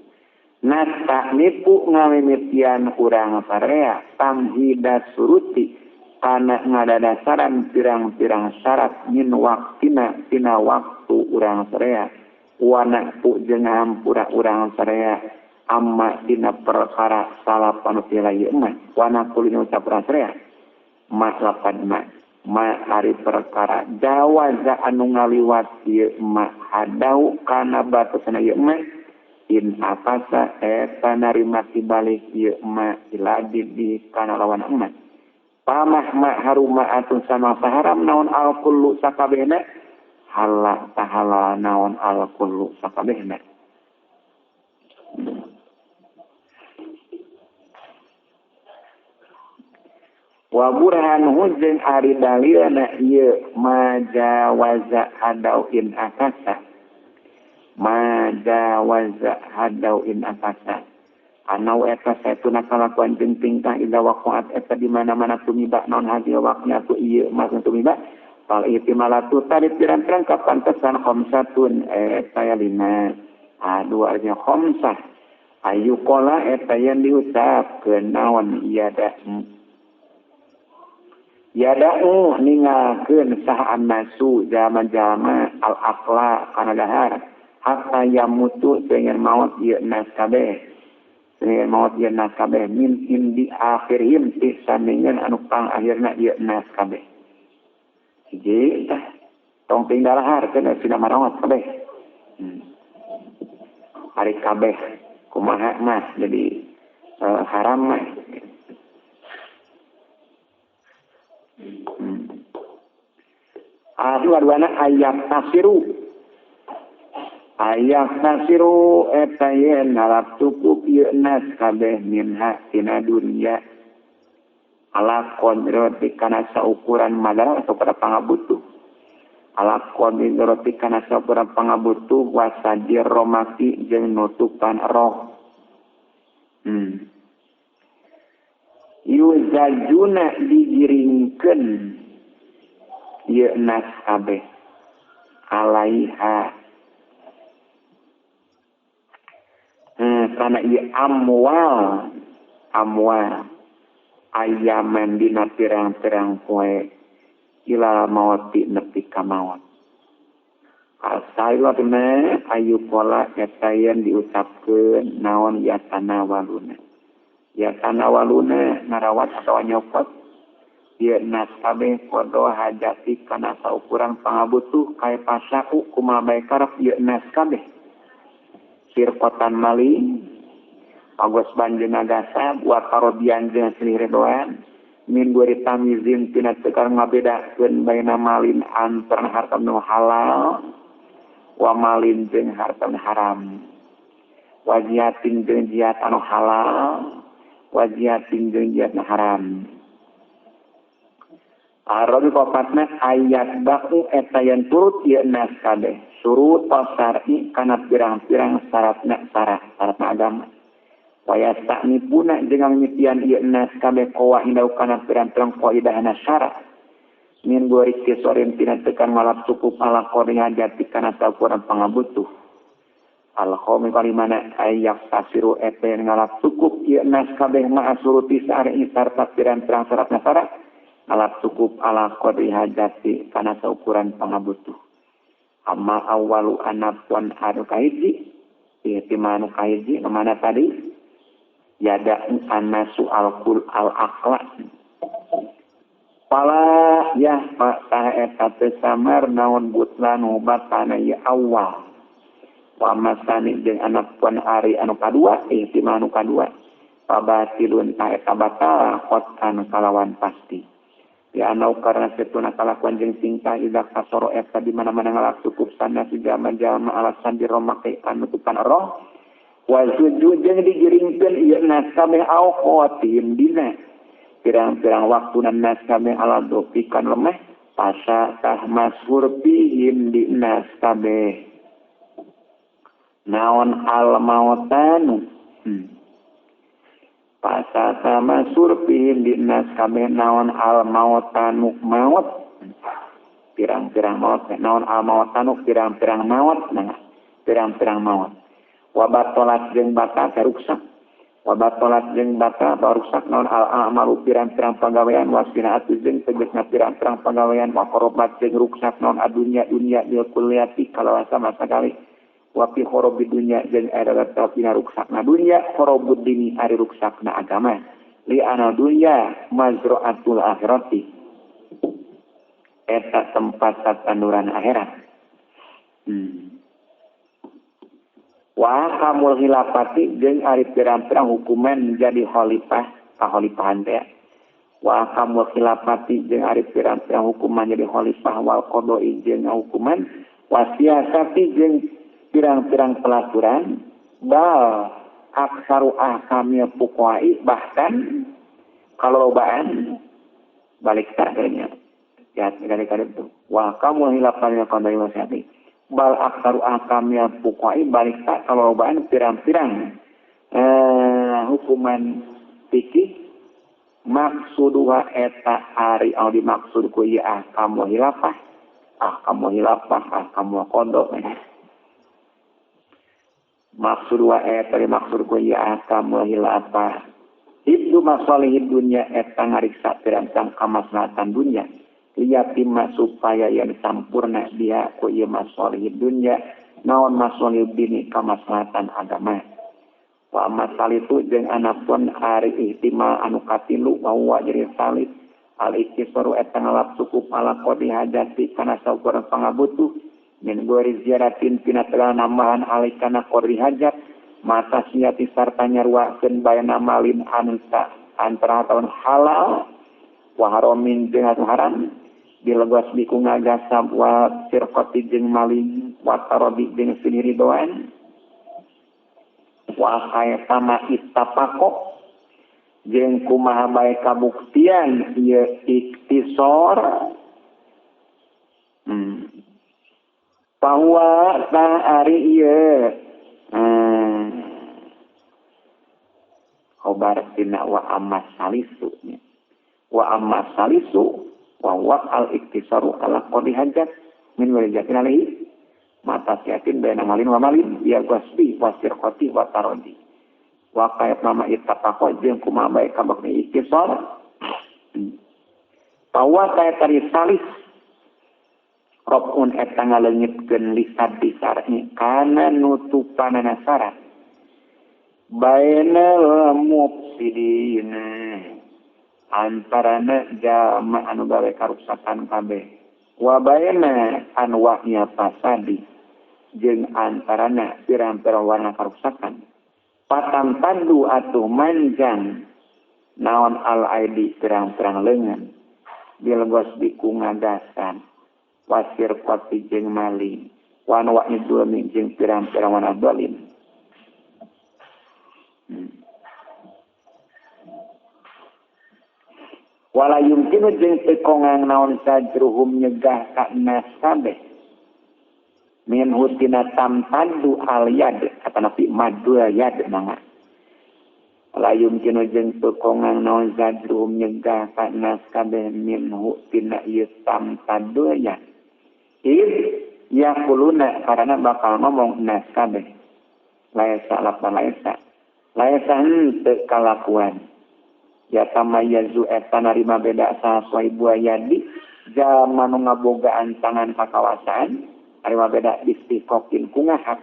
nasa nipu ngamimitian urang parea tamhida suruti kana ngadadasaran pirang-pirang syarat min waktina tina waktu urang sarea wana pu jeung hampura urang sarea amma dina perkara salapan pila ieu mah wana kulina ucap urang sarea ma lapan ma ma ari perkara jawaza anu ngaliwat ieu ma hadau kana batasna ieu mah in akasa eta narima tibalik ieu ma iladi di kana lawan emak pamah ma haruma atun sama saharam naon al kullu sakabehna hala tahala naon al kullu sakabehna. Wa burhanuhu jeung ari dalilna ieu majawaza hadau in akasa majawaza hadau in akasa anau eta saetuna kalakuan jeung tingkah ida waqaat eta di mana-mana tumiba naon hadil waqna tu ieu maksud tumiba fal ihtimalatu tadi pirang-pirang kapantesan khamsatun eta ya lima adu artinya khamsah ayu qala eta yang diucapkeun naon ieu yada'u ningalkeun saha annasu jalma-jalma al-aqla kana dahar hatta yamutu sehingga maut ieu nas kabeh sehingga maut ieu nas kabeh min indi akhirihim ti sandingan anu pang akhirna ieu nas kabeh hiji tah tong tinggal dahar keun sudah marawat kabeh. Ari kabeh kumaha mah jadi haram mah. Dua-duana ayat nasiru eta yen harap cukup ieu nas kabeh minha tina dunya ala qadri kana saukuran madar atau pada pangabutuh ala qadri kana saukuran pangabutuh wasadir romaki jeung nutupan roh. Yuzajuna digiringkeun ieu nas kabeh alaiha kana ieu amwal ayaman dina pirang-pirang poe ila mawati nepi ka maot. Asailotna ayu pola eta yen diucapkeun naon yatana waluna. Yatana waluna ngarawat atawa nyokot ieu nas kabeh kodo hajati kana saukuran pangabutuh kae pasaku kumaha bae karep ieu nas kabeh. Sirkotan maling pagos banjeun nagasa buat parodian jeung silih redoan Min gori tamizin tina tekar ngabedakeun baina malin antara harta nu halal wa malin jeung harta nu haram. Wajiatin jeung jihad anu halal, wajiatin jeung jihad nu haram. Arabi kopatna ayat baku eta yen turut ieu nas kabeh surut pasari kana pirang-pirang syaratna syaratna agama. Wayasta'ni puna jeung nyitian ieu nas kabeh qawaidau kana pirang-pirang qaidahna syara. Min gori kisorin tina tekan malap cukup ala qori hajati kana saukuran pangabutuh. Al qaumi kalimana ayak tasiru eta yen ngalap cukup ieu nas kabeh ma'a suruti syar'i sarta pirang-pirang syaratna syara. Alap cukup ala qadri hajati kana saukuran pangabutuh. Amma awalu anapun anu kahiji, ihtimanu kahiji mana tadi? Yada anasu alqul al aqla. Pala ya pak tah eta teu samar naon butlanu batana ya awal. Wa masani jeung anapun ari anu kadua, ihtimanu kadua. Pabatilun ta eta batal qatan kalawan pasti. Ya anau karena setuna kalakuan jeung tingkah ida kasoro eta di mana-mana ngalap cukup sana si jalma-jalma alasan diromake kanutupan roh wa sujud jeung digiringkeun ieu nas kabeh auqatim dina pirang-pirang waktuna nas kabeh ala dopikan lemah pasa tah masyhur bihim di nas kabeh naon al mautanu pasa sama surpihim di nas kabeh naon al mautanu maut pirang-pirang maut naon al mautanu pirang-pirang maut nah pirang-pirang maut wabatolat jeung batal karuksak wabatolat jeung batal baruksak naon al amalu pirang-pirang pagawean wasinaatu jeung tegasna pirang-pirang pagawean wa qorobat jeung ruksak naon adunya dunya bil kulliyati kalawan sama sakali wapi khorobi dunya jeung era dina ruksakna dunya khorobud dini ari ruksakna agama li ana dunya mazra'atul akhirati eta tempat tatanduran akhirat. Wa kamul khilafati jeung ari pirang-pirang hukuman jadi khalifah kahalifahan teh wa kamul khilafati jeung ari pirang-pirang hukuman jadi khalifah wal qada'i jeung hukuman wasiasati jeung pirang-pirang pelaturan bal aksaru ahkamil fuqa'i bahkan kalau lobaan balik taknya ya kali-kali itu wa kamu hilafan qada'i wasiati bal aksaru ahkamil fuqa'i balik tak kalau lobaan pirang-pirang hukuman fikih maksuduha eta ari anu dimaksud ku ieu ahkamul hilafah ahkamul hilafah ahkamul qada maksud wa eta maksud ku ya ahkamul hilafah hibdu masalihid dunya eta ngariksa pirang-pirang kamaslahatan dunya liyatimma supaya yen sampurna dia ku ieu masalihid dunya naon masalihid dini kamaslahatan agama wa masalitu jeung anapun ari ihtimal anu katilu wa huwa jadi salis al iktisaru eta ngalap cukup ala qadi hajati kana saukuran pangabutuh min gori ziaratin tina tegal nambahan alikana qori hajat mata siati sarta nyaruakeun bayana malin anu antara tahun halal wa haramin jeung anu haram dilegas biku ngagasab wa sirqati jeung maling wa tarabi jeung siniridoan wa kayatama ittafaqo jeung kumaha bae kabuktian ieu iktisor bahwa ta ari ieu khobar tina wa amma salisu nya wa amma salisu wa wa al iktisaru ala qadi hajat min walijatin alaihi mata siatin baina malin wa malin ya wasbi wasirqati wa tarodi wa kayat nama ittaqo jeung kumaha bae kabakti iktisar bahwa kaya tari salis Robun eta ngaleungitkeun lisan disar'i kana nutupanana syarat bainal mufsidin antarana jalma anu gawe karuksakan kabeh wa baina anwa'nya fasadi jeung antarana pirang-pirang warna karuksakan patam tandu atuh manjang Naon al aidi pirang-pirang leungeun bil gosbi ku ngagasan wasir qati jeung maling wan wa idulmi jeung pirang-pirang wana zalim. Wala yumkinu jeung teu kongang naon sajruhum nyegah ka nas kabeh min hutina tamtadu al yad atanapi madu yad mangga. Wala yumkinu jeung teu kongang naon sajruhum nyegah ka nas kabeh min hutina ieu tamtadu yad iz yaquluna karena bakal ngomong nas kabeh laesa lapan laesa laesa henteu kalakuan ya tamayazu eta narima beda saha sahibu yadi jalma nu ngabogaan tangan kakawasaan narima beda istiqoqin ku ngahak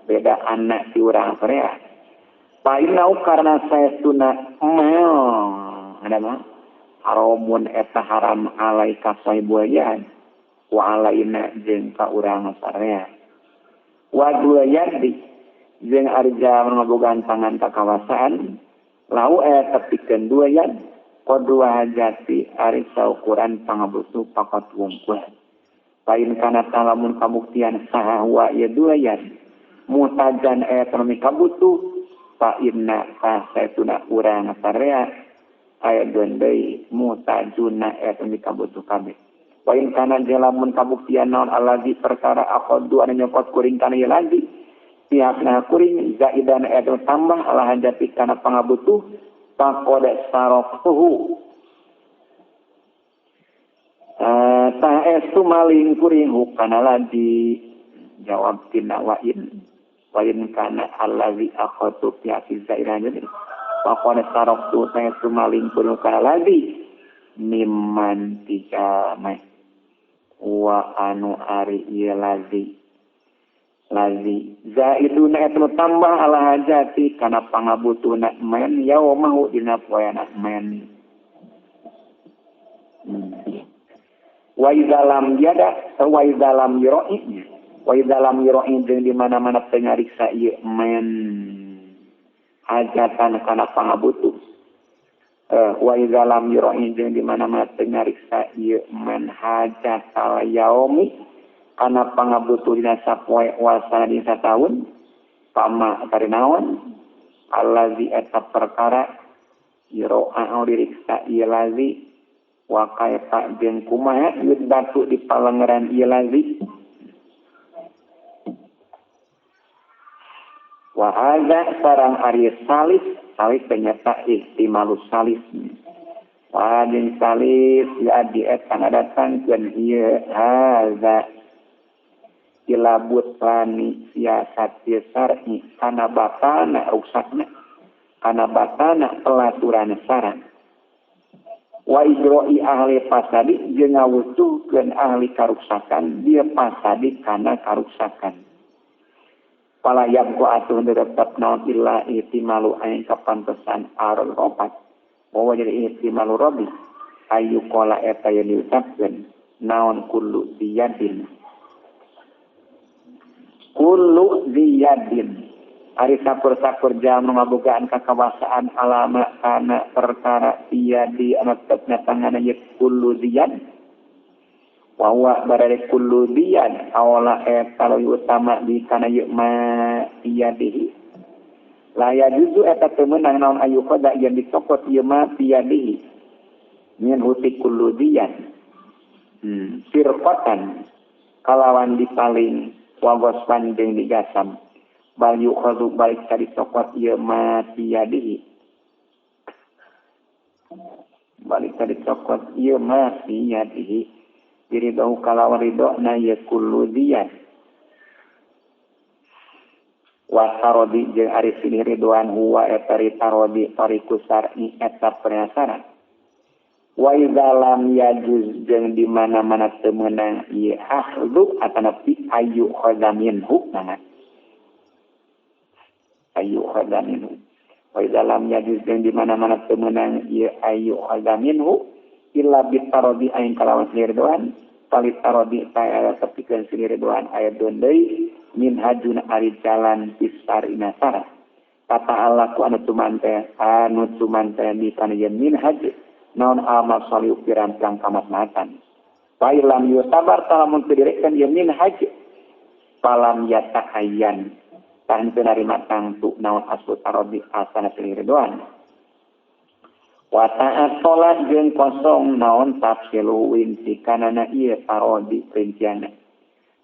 beda anak ti urang korea painau karena saestuna mel ada mah haramun eta haram alaika sahibu yadi wa alaina jeung ka urang sarea wa dua yadi jeung ari jalma ngabogaan tangan kakawasaan lau aya tepikeun dua yad qadwa hajati ari saukuran pangabutuh pakat wungkul lain kana talamun kabuktian saha wa ya dua yad mutajan aya ekonomi kabutuh fa inna saetuna urang sarea aya deui mutajuna aya ekonomi kabutuh kabeh lain kana jalamun kabuktian naon allazi perkara aqaddu anu nyokot kuring kana ieu lazi pihakna kuring zaidan eta tambah ala hajati kana pangabutuh faqad saraqtuhu tah estu maling kuring hukana ladi jawab tina wa'in wa'in kana allazi akhadtu pihak zaidan jadi faqad saraqtu tah estu maling kuring hukana ladi mimman tijalma wa anu ari ieu lazi lazi zaiduna eta tambah ala hajati kana pangabutuhna men yaumahu dina poeana men. Wa idza lam yada wa idza lam yura'i wa idza lam yura'i jeung di mana-mana teu ngariksa ieu men hajatan kana pangabutuh wa idza lam yura'i jeung di mana-mana teu ngariksa ieu men hajatal yaumi kana pangabutuh dina sapoe wasana dina sataun pama tari naon allazi eta perkara yura'a diriksa ieu lazi wa kaifa jeung kumaha ieu batu di palengeran ieu lazi wa hadza sarang ari salis salis ternyata ihtimalus salis wa jeung salis ya di eta ngadatangkeun ieu hadza ilabut lani siasat syar'i kana batana ruksakna kana batana pelaturan syarat wa ijro'i ahli fasadi jeung ngawutuhkeun ahli karuksakan dia fasadi kana karuksakan pala yabqa atuh tetep naon illa ihtimalu aing kapantesan arul opat wa jadi ihtimalu rabbi ayu qala eta yen diucapkeun naon kullu diyadin kullu ziyadin ari sakur-sakur jam ngabogaan kakawasaan alama kana perkara biyadi anu tetepna tanganna ye kullu ziyad wa huwa barare kullu ziyad awala eta leuwih utama di kana ye ma biyadihi la yajuzu eta teu meunang naon ayu qada yen dicokot ieu ma biyadihi min huti kullu ziyad sirqatan kalawan dipaling wagospan jeung digasam bal yukhadhu balik cari cokot ieu ma biyadihi balik cari cokot ieu ma biyadihi diridho kalawan ridho na ye kullu diyan wa tarodi jeung ari silih ridwan huwa eta tarodi tariku syar'i eta penasaran wa idza lam yajuz jeung di mana-mana teu meunang ieu akhdhu atanapi ayu khadaminhu mana ayu khadaminhu wa idza lam yajuz jeung di mana-mana teu meunang ieu ayu khadaminhu illa bitarodi aing kalawan silih tali tarodi ta'ala tepikeun silih ridwan aya deui min hajuna ari jalan pisar inasara Kata Allah ku anu cumante di kana yen minhaj naon amal salih pirang-pirang kamaslahatan. Failam yutabar talamun teu direkkeun yen minhaj palam yatahayyan tah teu narima tangtu naon aslu tarodi asana ridoan. Wa ta'at salat jeung kosong naon tafsilu intikanana ieu tarodi rincianna.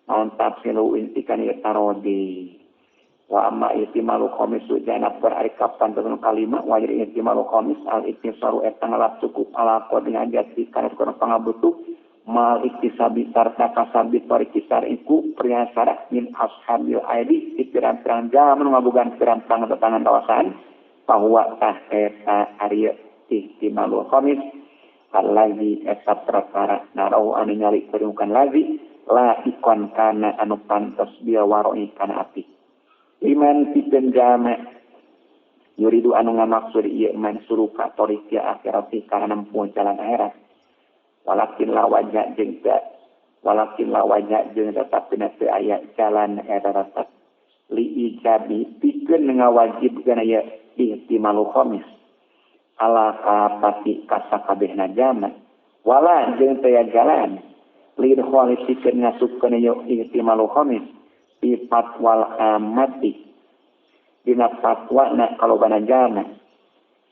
Naon tafsilu intikan ieu tarodi. Wa amma ihtimalu khamis jana per ari kapan teu kalima wa jadi ihtimalu khamis al iktisaru eta ngalap cukup ala qadri hajati kana kurang pangabutuh mal iktisabi sarta kasabi torikisar iku priyasara min ashabil aidi di pirang-pirang jaman ngabogaan pirang-pirang tetangan kawasan bahwa tah eta ari ihtimalul khamis allazi eta perkara narau anu nyari perungan lazi la ikon kana anu pantes biya waroi kana api liman pikeun jama yuridu anu ngamaksud ieu man suruka toriki akhirati kana nempuh jalan akhirat. Walakin la wajah jeung tetap dina teu aya jalan eta tetep li ijabi pikeun ngawajibkeun aya ihtimalul khamis ala kapati kasakabehna jama wala jeung teu aya jalan li idkhali pikeun ngasupkeun aya ihtimalul khamis fi fatwal amati dina fatwa na kalobana jama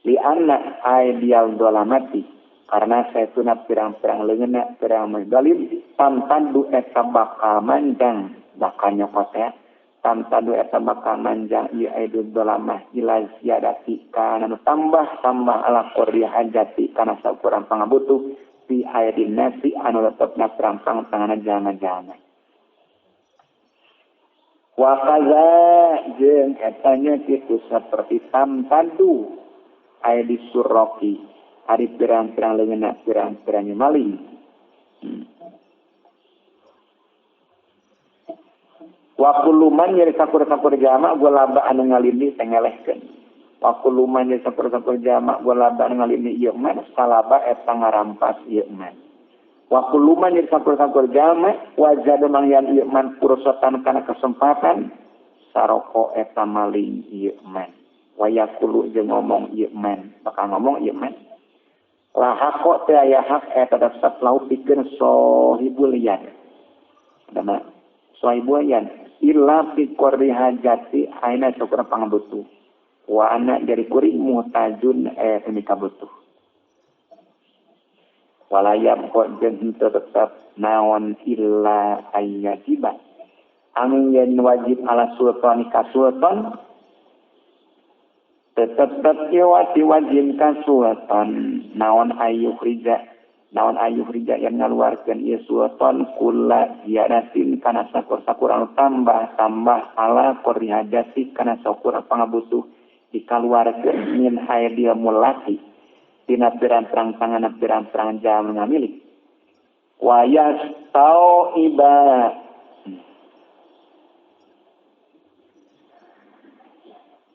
li anna aidiyal dolamati karena saya tuna pirang-pirang leungeunna pirang zalim tamtadu eta bakal manjang bakal nyokot ya tamtadu eta bakal manjang ieu aidul dolamah ila ziyadati kana nu tambah-tambah ala qadri hajati kana saukuran pangabutuh fi aidin nasi anu tetepna pirang-pirang tanganna jalma-jalma. Wa kaza jeung eta nya kitu saperti tamtadu aidi suraki ari pirang-pirang leungeunna pirang-pirang maling. Wa kullu man yari sakur-sakur jama gulaba anu ngalindi teh ngelehkeun. Wa kullu man yari sakur-sakur jama gulaba anu ngalindi ieu man salaba eta ngarampas ieu man. Wa kullu man yari sakur-sakur jama wajada mangyan ieu man pursatan kana kesempatan saroko eta maling ieu man. Wa yaqulu jeung ngomong ieu man, bakal ngomong ieu man. Lah hak teh aya hak eta tetep lau pikeun sohibul yad. Dama sohibul yad illa fi qadri hajati aina sakurang pangabutuh. Wa ana jadi kuring muhtajun teu kabutuh. Walayam kok jeung henteu tetep naon illa ayyajiba. Anu yen wajib ala sultani ka sultan tetep wajib ka sultan naon ayuh rija yang ngaluarkeun ieu sultan kula ziyadatin kana sakur-sakur anu tambah-tambah ala qadri hajati kana sakur pangabutuh dikaluarkeun min haidil mulati dina pirang-pirang tangan pirang-pirang jalma ngamilik wa yastau iba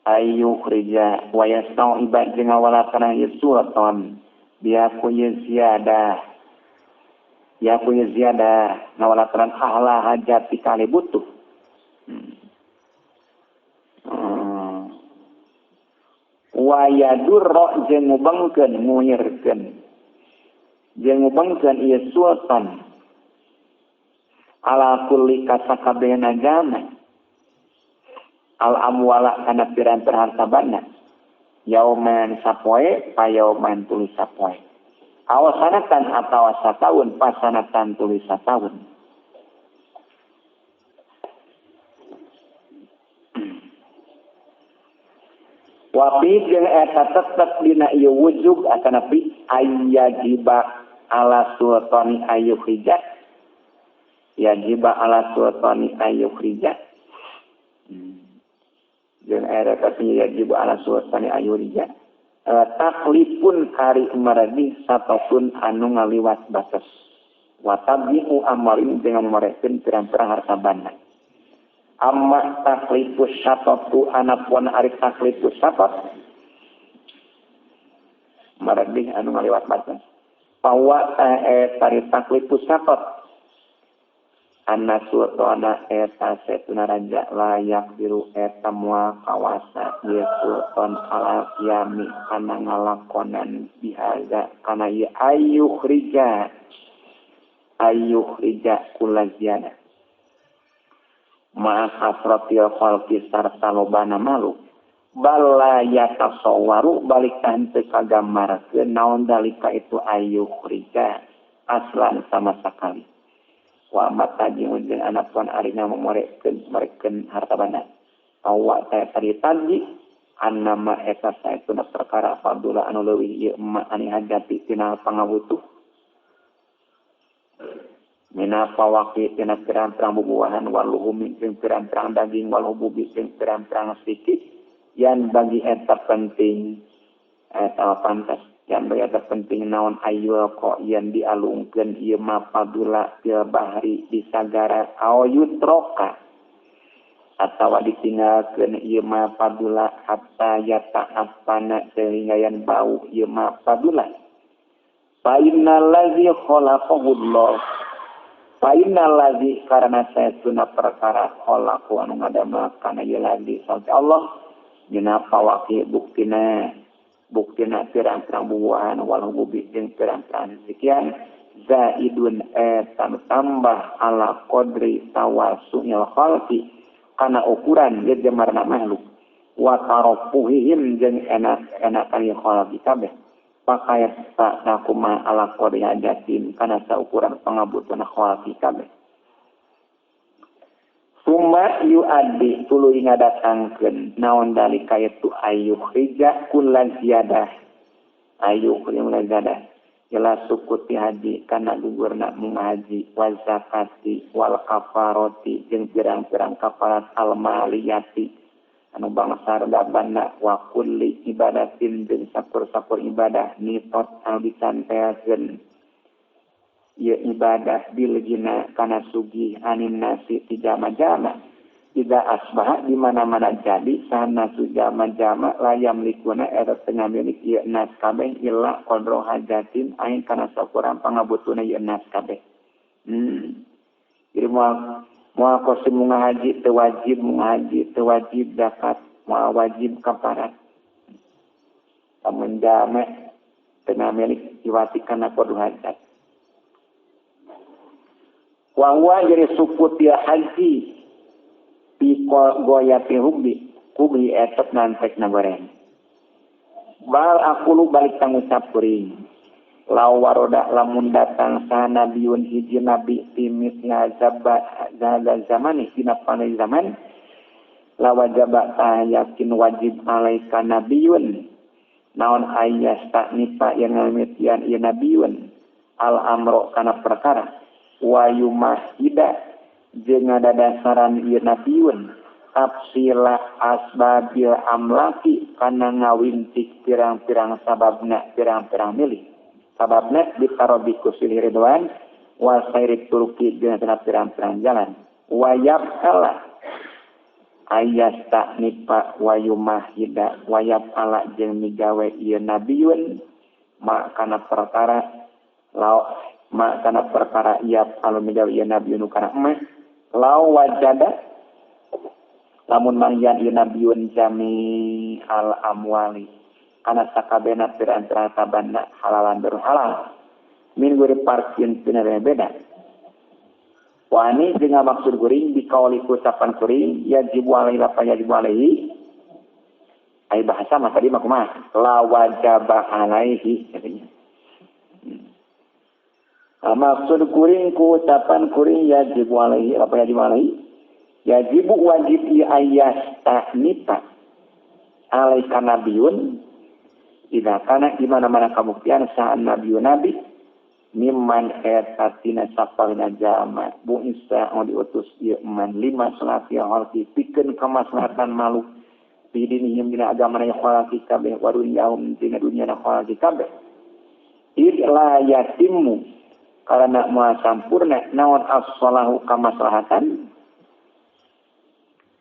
ayu rija wa yastau iba jeung ngawalakana ieu sultan biaku ziyadah ngawalakaran ahla hajati kali butuh. Wa yadurra jeung ngubengkeun nguirkeun jeung ngubengkeun ieu sultan ala kulli kasakabehna jalma al amwala kana pirang-pirang harta banda yauman sapoe payauman tulis sapoe awasanatan atawa sataun pasanatan tulis sataun. Wapi jeung eta tetep dina ieu wujub atanapi ayyajiba ala sultani ayyukhrija yajiba ala sultani ayyukhrija jeung eta tetep yajiba ala sultani ayyukhrija taklifun kari maradi satopun anu ngaliwat batas wa tabi'u amalin jeung marekeun pirang-pirang harta banda. Amma taklifus syatatu anapun ari taklifus syatat maradih anu ngaliwat batas bahwa tari taklifus syatat Anna sultana eta setuna raja layak biru eta moal kawasa ieu sultan ala yami kana ngalakonan bihaza kana ieu ayyukhrija kullaziana ma'a kasratil khalqi sarta lobana makhluk bala yatasawwaru balik teu kagambarkeun naon dalika itu ayyukhrija aslan sama sekali. Wa mata jeung anak tuan arina memorekeun harta banda awak saya tadi tadi annama eta saetuna perkara fadula anu leuwih ieu emak ani hajati tina pangabutuh mina pawaki tina pirang-pirang bubuahan waluhumi jeung pirang-pirang daging waluhubi jeung pirang-pirang sikit yan bagi eta penting eta pantas yang bagi eta penting naon ayu kok yang dialungkeun ieu ma fadula fil bahri di sagara aw yutroka atawa ditinggalkeun ieu ma fadula hatta yata'affana sehingga yan bau ieu ma fadula fa innal ladzi khalaqahullah fa innal ladzi karena saestuna perkara khalaqu anu ngadamel kana ieu ladzi saha Allah dina pawaki buktina buktina pirang-pirang bubuahan walau bubi jeung pirang-pirang sekian zaidun eta tambah ala qadri tawassu'il khalqi kana ukuran jejemarna makhluk wa tarafuhihim jeung enak-enakan khalqi kabeh pakaya nakuma ala qadri hajatin kana saukuran pangabutuhna khalqi kabeh summa yu'addi tuluy ngadatangkeun naon dalika itu ayyukhrija kullan ziyadah ayyukhrija ziyadah ila sukuti haji kana gugurna munga haji wal zakati wal kafarati jeung pirang-pirang kafarat al maliyati anu bangsa banda wa kulli ibadatin jeung sakur-sakur ibadah nitot anu dicantelkeun ieu ibadah bilgina kana sugih anin nasi ti jama-jama ida asbaha di mana-mana jadi sana sujama-jama layam likuna eta teu ngamilik ieu nas kabeh illa qadra hajatin aing kana sakuran pangabutuhna ieu nas kabeh. Jadi moal kosim ngahaji teu wajib ngahaji teu wajib zakat moal wajib kafarat lamun jama teu ngamilik iwati kana qadra hajat. Wa huwa jadi sukut ya haji pi goyati hubbi kubi etot nantek na goreng bal aku balik tangucap kuring law waroda lamun datang sa nabiyun hiji nabi timit ngazaba zamani dina panai zaman lawajaba ta yakin wajib alaika nabiyun naon ayas tak nipa yang ngamitian ieu nabiyun al amro kana perkara wa yumahida jeung ngadadasaran ieu nabiyun tafsila asbabil amlaki kana ngawintik pirang-pirang sababna pirang-pirang milih sababna ditarobi kusil ridwan wa sairit turuki jeung pirang-pirang jalan wa yabqala ayasta nipa wa yumahida wa yabqala jeung migawe ieu nabiyun ma kana perkara lau ma kana perkara ia kalau migawe ieu nabiyun kana emas lau wajada lamun manggihan ieu nabiyun jami al amwali kana sakabehna pirang-pirang tabana halalan berhalal min guri parkin tina beda wani jeung maksud kuring dikauli ku ucapan kuring yajibu alaihi la yajibu alaihi ai bahasa mah tadi mah kumaha la wajaba alaihi katanya. Maksud kuring ku ucapan kuring yajibu alaihi apa yajibu alaihi yajibu wajib ieu ayas tahnita alaika nabiyun idza kana di mana-mana kabuktian saha nabiyun nabi mimman eta tina sapalina jalma bu isa anu diutus ieu man lima salati khalqi pikeun kamaslahatan makhluk fi dinihim dina agamana khalqi kabeh wa dunyahum dina dunyana khalqi kabeh id la yatimmu karena moal sampurna naon as-salahu kamaslahatan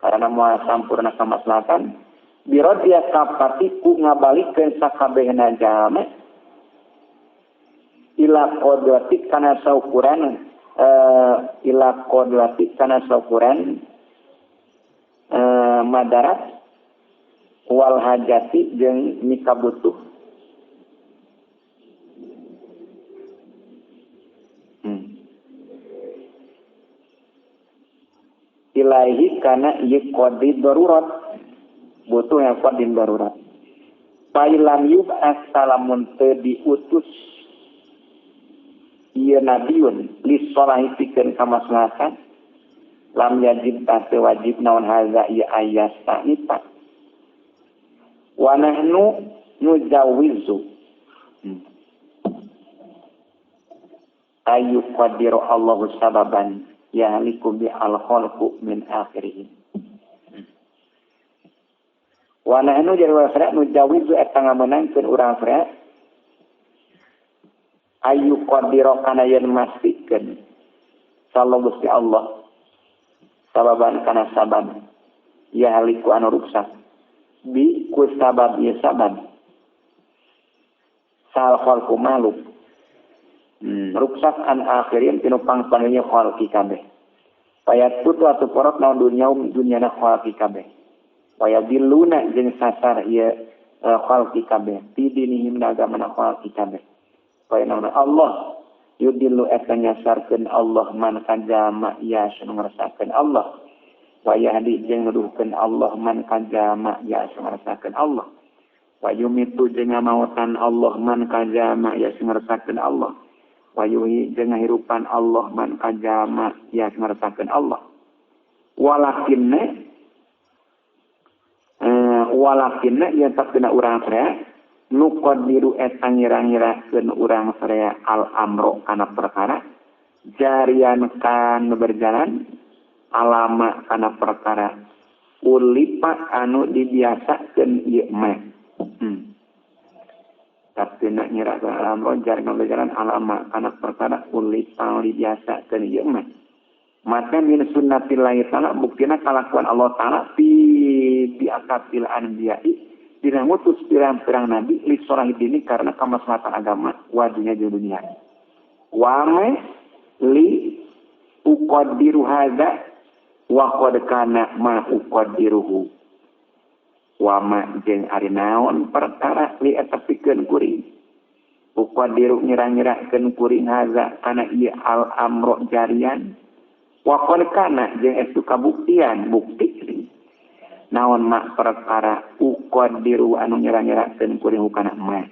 karena moal sampurna kamaslahatan birodiya kapati ku ngabalikeun sakabehna jalma ila qodrati kana saukuran ila kodrati kana saukuran madarat wal hajati jeung mikabutuh. Ilaihi kana ieu qadri darurat, butuh yang qadri darurat. Failam yub'as salamun teu diutus ieu nabiun li sholahi pikeun kamaslahatan lam yajib teu wajib naon haza ieu ayas ta'nifa wa nahnu nujawizu ayu qadiru Allahu sababan yahliku bi al-khalqu min akhirih. Wa nahnu jadi urang nujawizu eta ngamenangkeun urang fre ayu qadira kana yen mastikeun sallallahu Gusti Allah sababan kana sabab yahliku anu ruksak bi ku sabab ieu sabab sal khalqu makhluk ruksak an akhirin tinu pangpanggilnya khalqi kabeh payat putu atuh porot naon dunya dunyana khalqi kabeh waya diluna jeung sasar ieu khalqi kabeh ti dinihim agamana khalqi kabeh kaya naon Allah yudillu eta nyasarkeun Allah man kajama ya sanu ngerasakeun Allah wa yahdi jeung nuduhkeun Allah man kajama ya sanu ngerasakeun Allah wa yumitu jeung ngamautan Allah man kajama ya sanu ngerasakeun Allah wa yuhyi jeung ngahirupan Allah man kajama ya sanu ngerasakeun Allah walakinna walakinna yen tapina urang teh nuqaddiru eta ngira-ngirakeun urang saraya al-amro kana perkara jarian kan berjalan alama kana perkara ulipa anu dibiasakeun ieu mah. Tapina ngirakeun al-amro jarian berjalan alama kana perkara ulipa anu dibiasakeun ieu mah. Maka min sunnatillahi ta'ala buktina kalakuan Allah ta'ala fi bi'akatil anbiya'i dina ngutus pirang-pirang nabi li sorahi dini karena kemaslahatan agama wa dunya jeung dunia. Wa ma li uqaddiru hadza wa qad kana ma uqaddiruhu. Wa ma jeung ari naon perkara li eta pikeun kuring. Uqaddiru ngira-ngirakeun kuring hadza kana ieu al amro jarian. Wa qad kana jeung estu kabuktian bukti naon mak perkara uqaddiru anu ngira-ngirakeun kuring kana mah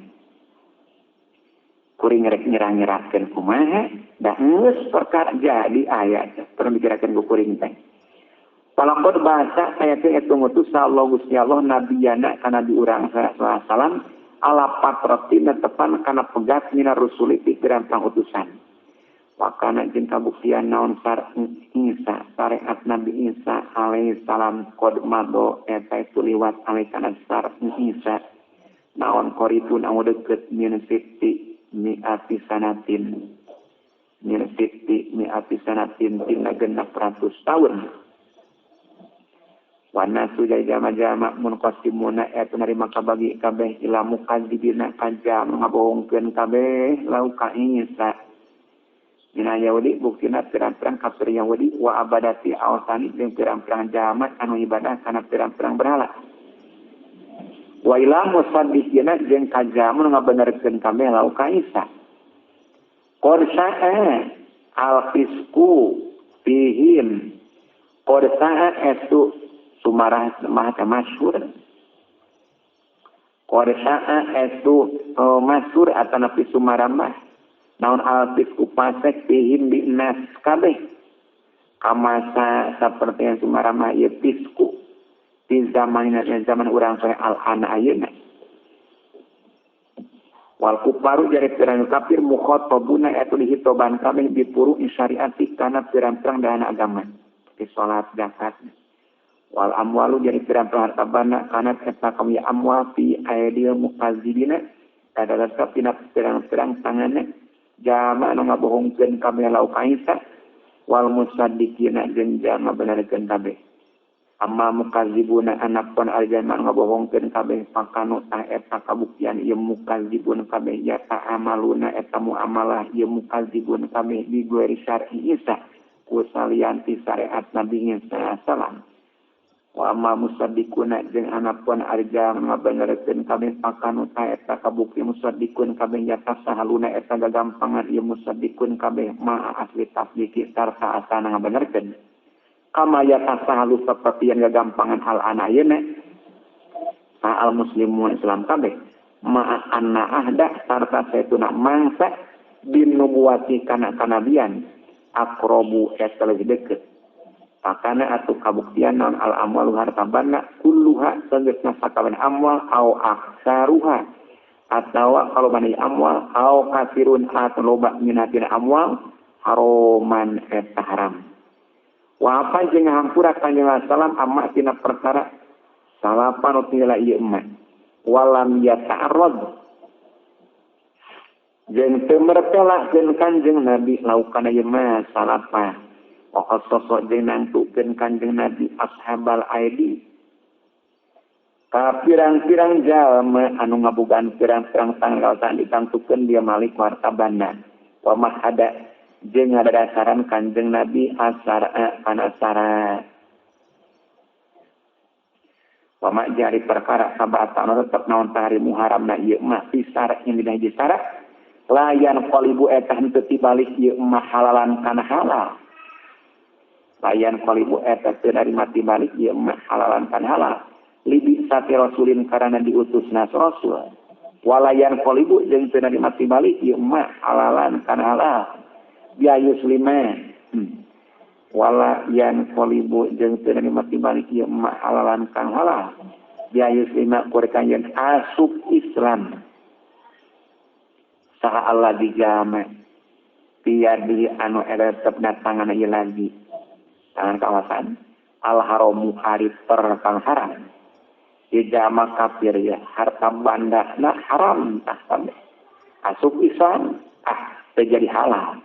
kuring rek ngira-ngirakeun kumaha da geus perkara jadi aya perlu dikirakeun ku kuring teh palakon bahasa ayakeun eta ngutus Allah Gusti Allah nabiyana kana nabi urang sallallahu alaihi wasallam ala patratina tepan kana pegat mina rusuli ti pirang-pirang utusan. Wakana jeung kabuktian naon sar Isa syariat Nabi Isa alaihi salam qad mado eta itu liwat alaihi kana sar Isa naon qaribun anu deukeut min sitti mi'ati sanatin min sitti mi'ati sanatin tina 600 tahun. Wana suja jama-jama munqasimuna eta narima kabagi kabeh ila mukadzibina kajam ngabohongkeun kabeh lau ka Isa Mina Yahudi buktina pirang-pirang kafir Yahudi wa abadati awsani jeung pirang-pirang jamat anu ibadah kana pirang-pirang berhala. Wa ila musaddiqina jeung kajamun ngabenerkeun kabeh lau ka Isa. Qad sa'a al-fisqu fihim. Qad sa'a estu sumarah mah masyhur. Qad sa'a estu masyhur atanapi sumarah naon alfisku pasek fihim di nas kabeh kamasa seperti yang sumarama ieu fisku di zaman zaman urang saya al-ana ayeuna wal kufaru jari pirang kafir mukhatabuna eta dihitoban kabeh bipuru syariati kana pirang-pirang dana agama di salat zakat wal amwalu jari pirang-pirang harta banda kana eta kam ya amwal fi aidil mukadzibina kada tetep dina pirang-pirang tanganna jama anu ngabohongkeun kabeh lau ka Isa wal musaddiqina jeung jama benerkeun kabeh Amma mukazibuna anapun aljaman ngabohongkeun kabeh pakanu tah eta kabuktian ieu mukazibun kabeh ya ta'amaluna eta muamalah ieu mukazibun kabeh bi gueri syar'i Isa ku salianti syariat Nabi Isa salam. Wa amma musaddiquna jeung anapun arjam ngabenerkeun kabeh pakanu ta eta kabukti musaddiqun kabeh ya tasahaluna eta gagampangan ieu musaddiqun kabeh ma asli tasdiqi sarta asana ngabenerkeun kama ya tasahalu saperti yang gagampangan hal ana ayeuna al muslimun Islam kabeh ma anna ahda sarta saetuna mangsa bin nubuwati kana kanabian akrobu eta leuwih deukeut. Pakana atau kabuktian non al amwalu harta banda kulluha sageusna sakabehan amwal au aksaruha atawa kalau bani amwal au kafirun atau loba minatina amwal haroman eta haram. Wa apa jeung hampura kanjeng salam amma tina perkara salapan nu tinggal ieu emak walam yata'arrad jeung teu mertelakeun kanjeng Nabi laukana ieu mah salapa. Wa sosok jeung nangtukeun kanjeng Nabi ashabal aidi ka pirang-pirang jalma anu ngabogaan pirang-pirang tanggal tang ditangtukeun dia malik harta banda wa mahada jeung ngadadasaran kanjeng Nabi asara kana sara wa ma jari perkara sabata tetep naon hari Muharram na ieu mah pisar yang dina hiji sara layan qalibu eta henteu tibalik ieu mah halalan kana halal. Layan qalibu eta teu narima tibalik ieu mah halalan kana halal libi sati rasulin karana diutusna rasul walayan qalibu jeung teu narima tibalik ieu mah halalan kana halal biayuslima wala yan qalibu jeung teu narima tibalik ieu mah halalan kana halal biayuslima kurekan yen asup Islam saha Allah dijama piadi anu tetepna tangan ieu lagi tangan kawasan al haramu ari perkang haram ijama kafir ya harta banda na haram tah kabeh asup Islam ah teu jadi halal.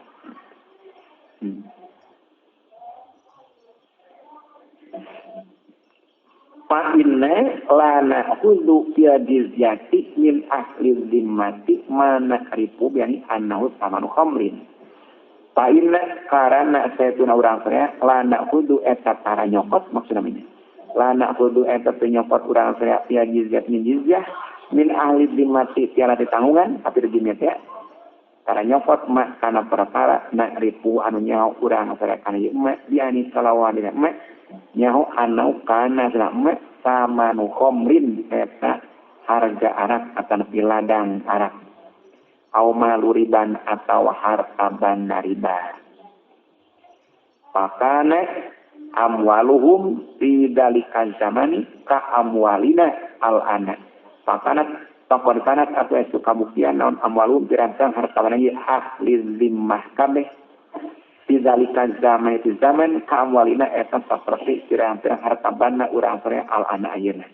Fa inna lana khudhu fi jizyati min ahli dhimmati ma na'rifu bi annahu samanu khamrin. Fa inna karana saytuna urang saya lana khudhu eta tara nyokot maksudna ini. Lana khudhu eta teu nyokot urang saya fi jizyat min jizyah min ahli dhimmati tiala ditanggungan tapi dhimmat ya. Tara nyokot mah kana perkara na'rifu anu nyaho urang saya kana ieu mah biani kalawan dina mah nyaho anu kana cenah mah samanu khamrin eta harga arak atanapi ladang arak au malu riban atau harta banda riba. Pakana amwaluhum fi dalika zamani ka amwalina al ana. Pakana pakon kanat atau esu kabuktian naon amwaluhum pirang-pirang harta banda ahli zimmah kabeh fi dalika zaman itu zaman ka amwalina eta saperti pirang-pirang harta banda urang sareng al ana ayeuna.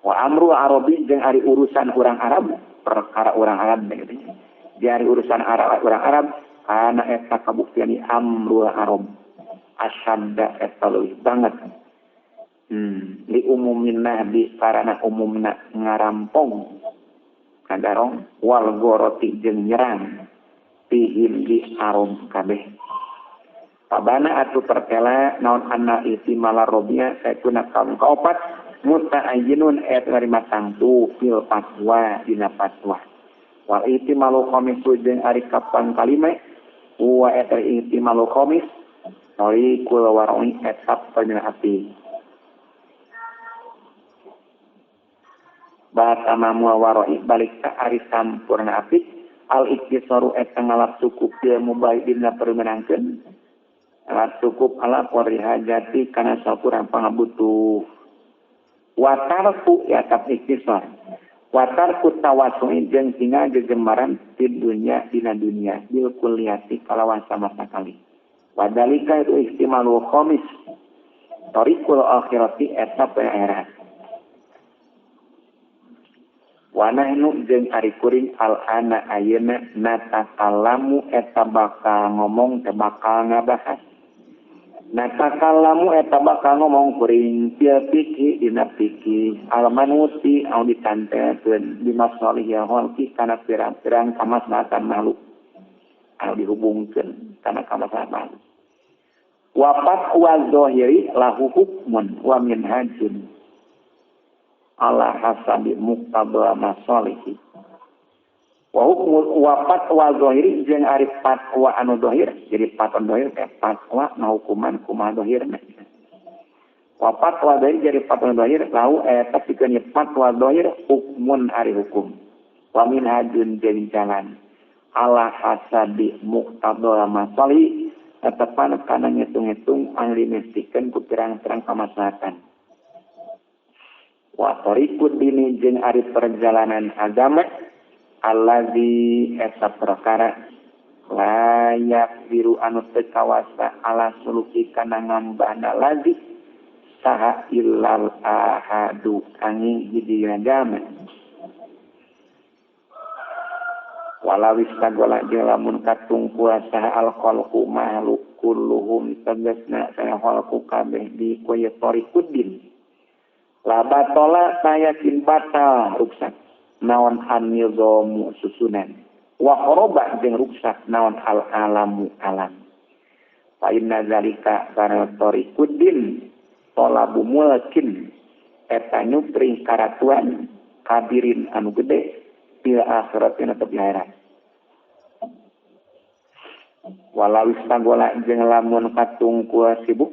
Wa amru arabi jeung ari urusan urang Arab, perkara urang Arab gitu. Di ari urusan Arab urang Arab kana eta kabuktian amru Arab asyadda eta leuwih banget. Li umumin nahbi karana umumna ngarampong kagarong wal goroti jeung nyerang pihim di arom kabeh. Pabana atuh pertela naon anna ihtimala robia saetuna kaum kaopat muta'ayyinun et narima tangtu fil fatwa dina fatwa. Wal ihtimalu khamisu jeung ari kapan kalima wa et ihtimalu khamis tariqul wara'i eta panjenengan api. Bahasa mamua wara'i balik ka ari sampurna api al iktisaru eta ngalap cukup ilmu baik dina permenangkeun ngalap cukup ala qori hajati kana sakurang pangabutuh. Watarku ya tap iktisar watarku tawasui jeung tinggal gegemaran di dunia dina dunia bil kulliyati kalawan sama sakali. Wadalika itu ihtimalu khamis tariqul akhirati eta akhirat. Wa nahnu jeung ari kuring al ana ayeuna natakalamu eta bakal ngomong teh bakal ngabahas Natakallamu eta bakal ngomong kuring fil fikih dina fikih al manusi anu ditantelkeun bimasolih khalqi kana pirang-pirang kamaslahatan makhluk anu dihubungkeun kana kamaslahatan makhluk. Wa fatwa zahiri lahu hukmun wa minhajun ala hasabi muqtada masalihi. Wa hukmu wa fatwa zahiri jeung ari fatwa anu zahir, jadi fatwa zahir teh fatwa ngahukuman kumaha zahirna. Wa fatwa zahir jadi fatwa zahir lahu eta pikeun fatwa zahir hukmun ari hukum. Wa minhajun jeung jalan ala hasabi muqtada masalihi tetepan kana ngitung-ngitung anu dimestikeun ku pirang-pirang kamaslahatan. Wa tariqud dini jeung ari perjalanan agama allazi eta perkara layak biru anu teu kawasa ala suluki kana ngambahna lazi saha illal ahadu angin hiji agama. Walawis tagola jeung lamun katungkul saha al khalqu makhluk kulluhum tegasna saha khalqu kabeh di ku ye tariquddin la batala sayakin batal ruksak naon an-nizamu susunan wa khoroba jeung ruksak naon al alamu alam. Fa inna zalika kana tariquddin talabu mulkin eta nyupri karatuan kabirin anu gede fil akhiratin atau di akhirat. Walau istagola jeung lamun katungkul sibuk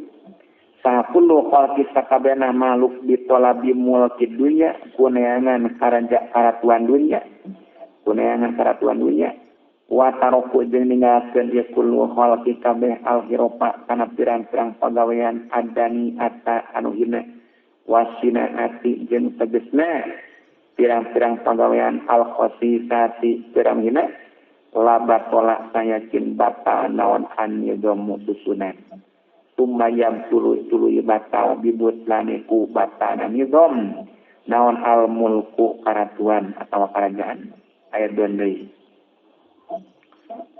sakullu khalqi sakabehna makhluk bitolabi mulki dunya kuneangan karaja karatuan dunya kuneangan karatuan dunya wa taroku jeung ninggalkeun ieu kullu khalqi kabeh al hiropa kana pirang-pirang pagawean adani ata anu hina wasinaati jeung tegesna pirang-pirang pagawean al khosisati pirang hina labatola sayakin batal naon an nizamu susunan. Tumayam tuluy batal bibutlani ku batana nizam naon al mulku karatuan atau kerajaan ayat 2 deui.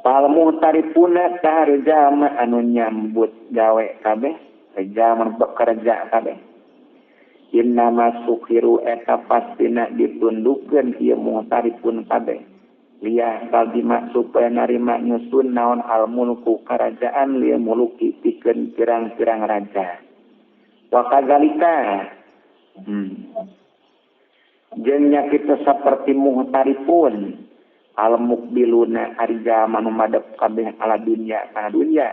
Pal muhtarifuna tarjama anu nyambut gawe kabeh jalma bekerja kabeh innama sukhiru eta pastina ditundukkeun ieu muhtarifun kabeh liya kalbima supaya narima nyusun naon al mulku kerajaan liya muluki pikeun pirang-pirang raja. Wa kadzalika jeung nya kitu saperti muhtarifun al mukbiluna ari jalma nu madep kabeh ala dunya kana dunya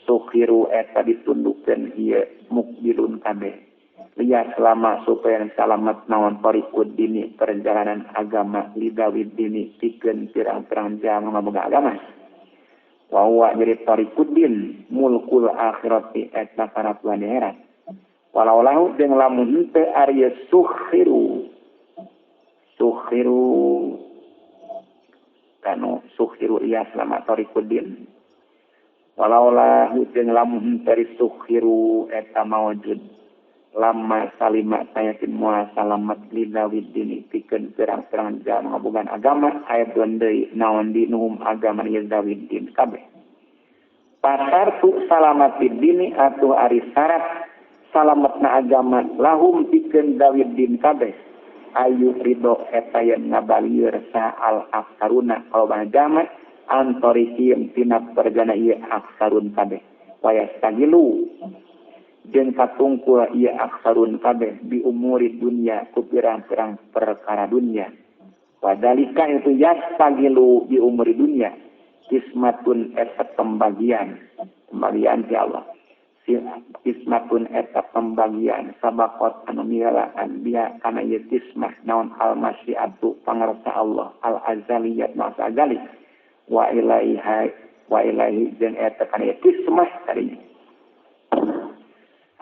sukhiru eta ditundukkeun ieu mukbilun kabeh liya selama supaya salamat naon tariqud dini perjalanan agama lidawid dini pikeun pirang-pirang jalma ngaboga agama. Wa huwa jadi tariqud din mulkul akhirati eta karatuan akhirat. Walau lahu jeung lamun henteu ari sukhiru sukhiru kanu sukhiru iya selama tariqud din. Walau lahu jeung lamun henteu sukhiru eta maujud lama salima sayakin mua salamat lidawid dini pikeun pirang-pirang jalma ngabogaan agama ayat deui naon dinuhum agama lidawid din kabeh. Pasar tu salamatid dini atuh ari syarat salametna agama lahum pikeun dawid din kabeh ayu ridho eta yen ngabalieur sa al aksaruna kalobana jalma antorikim tina perjana ieu aksarun kabeh wayastagilu jeung katungkul ieu aksarun kabeh bi umuri dunya ku pirang-pirang perkara dunya. Wadalika itu yastagilu bi umuri dunya kismatun eta pembagian pembagian ti Allah kismatun eta pembagian sabaqat anu milaan biha kana ieu kismah naon al masyiatu pangarsa Allah al azaliyat masa azali wa ilaiha wa ilaihi jeung eta kana ieu kismah tadi.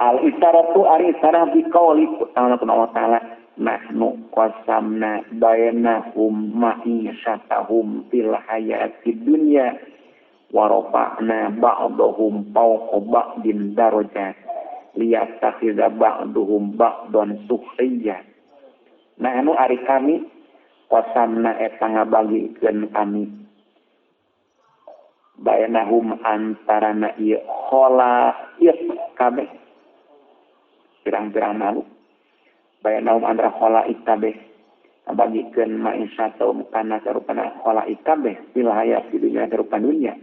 Al isaratu ari isarah biqauli ta'ala ta'ala nahnu qasamna bainahum ma'isyatahum fil hayatid dunya wa rafa'na ba'dahum fawqa ba'din darajat liyattakhidha ba'duhum ba'dan sukhriya. Nahnu ari kami qasamna eta ngabagikeun kami Bainahum antarana ieu khalaiq kabeh pirang-pirang makhluk bainahum antara khalaiq kabeh ngabagikeun ma'isyatahum kana sarupana khalaiq kabeh fil hayati dunya sarupa dunya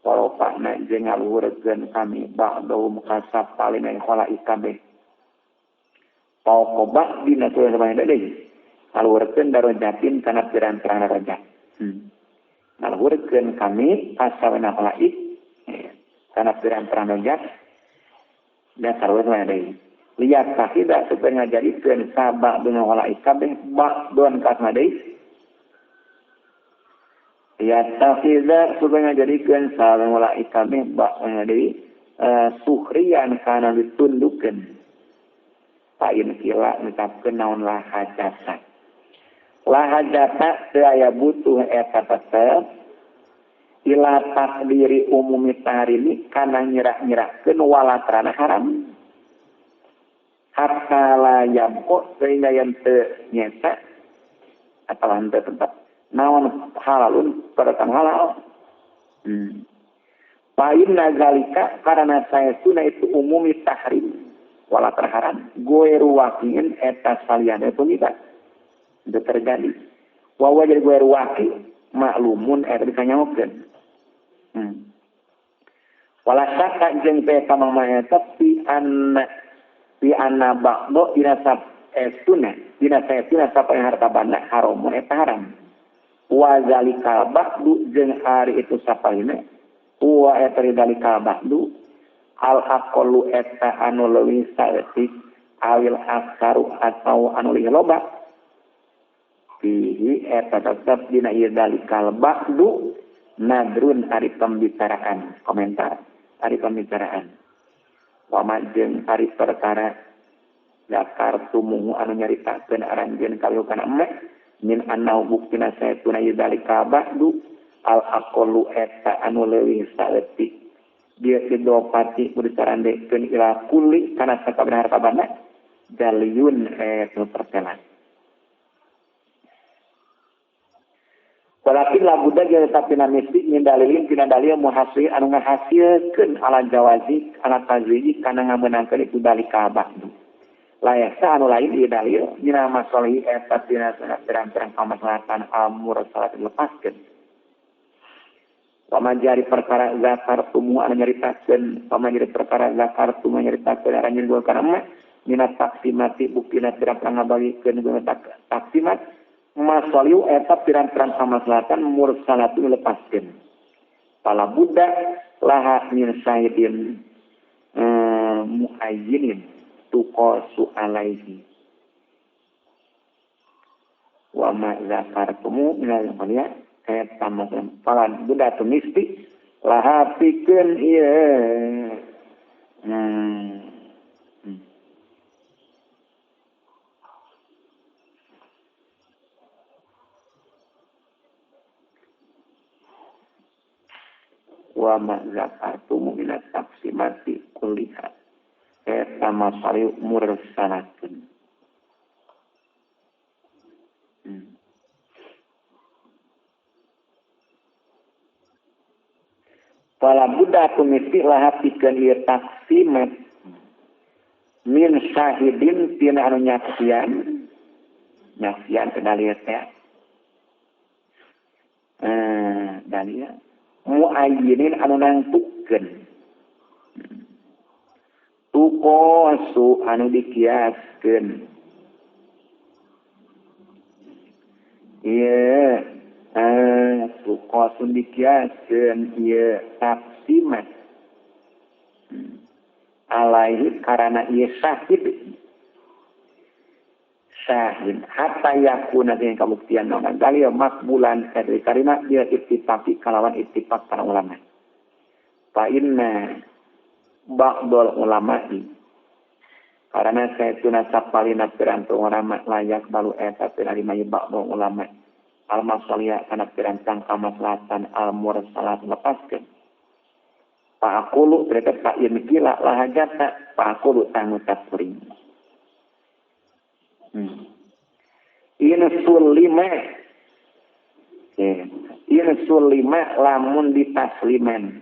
warofa'na jeung ngaluhurkeun kami ba'dahum kasapalina khalaiq kabeh fauqa dina tuluy sabana deui ngaluhurkeun darajatin kana pirang-pirang darajat. Ngaluhurkeun kami kasawena khalaiq kana pirang-pirang darajat dan sarua deui lihat tidak supaya ngajadikeun sabak dina khalaiq kabeh ba'don kasna deui lihat tidak supaya ngajadikeun sabak khalaiq kabeh ba'don deui suhriyan kana ditundukeun pain kila ngucapkeun naon lahajata lahajata teu aya butuh eta tetep ila takdiri umumi tahrimi kana nyirah-nyirahkeun walatrana haram hatta la yabqa sehingga yang teu nyesa atau henteu tetep naon halalun perkara halal. Pain nazalika karena saestuna itu umumi tahrim wala terharam goeru wakiin eta saliyane pun itu terjadi wawa jadi goeru waki maklumun eta bisa nyahokeun. Wala syakka jeung teh kamang eta fi anna ba'do dina saestuna dina saestuna sapa harta banda haramun eta haram wa zalikal ba'du jeung ari itu sapalina wa eta dalikal ba'du al aqallu eta anu leuwih saeutik awil aksaru atau anu leuwih loba fihi eta tetep dina ieu dalikal ba'du nadrun ari pembicaraan komentar ari pembicaraan wa jeung ari perkara dakar tumuhu anu nyaritakeun aranjeun kalieu kana emek min annau buktina saestuna ieu dalikal ba'du al aqallu eta anu leuwih saeutik dia idopati kudu sarandekeun ila kulli kana sakabeh harta banda jaliyun eta pertelan. Walakin la budda jeung tetep dina mesti nyin dalilin tina dalil muhasil anu ngahasilkeun ala jawazi ala tazwiji kana ngamenangkeun itu dalika ba'du. Layasa anu lain ieu dalil dina masalihi eta dina pirang-pirang kamaslahatan al-mursalat lepaskeun. Pamajari perkara zakar tumu anu nyaritakeun pamajari perkara zakar tumu nyaritakeun aranjeun gua kana emak minat taksimati buktina pirang-pirang ngabagikeun guna taksimat masaliu eta pirang-pirang kamaslahatan mursalatu lepaskeun pala buddha laha min syahidin muayyinin tuqasu alaihi wa ma zakartumu minal qaliya eta mah pala buddha tu misti laha pikeun ieu wa ma zakartumu minat taqsimati kulliha eta masaliu mursalatun. Fala buddha tumiti laha pikeun ieu taksimat min syahidin tina anu nyaksian nyaksian teh dalil teh dalil muayyinin anu nangtukeun tuqasu anu dikiaskeun ieu tuqasu dikiaskeun ieu taksimat alaihi karana ieu syahid syahid hatta yakuna jeung kabuktian naon dalil makbulan eta ditarima dia ittifaqi kalawan ittifaq para ulama fa inna ba'dul ulama'i karena saestuna sapalina pirantu ulama layak balu eta pinarima ba'dul ulama al masalih kana pirantang kamaslahatan al mursalat lepaskeun fa aqulu berarti fa in kila lahajata fa aqulu tangucap kuring. In sulima Insulima lamun ditasliman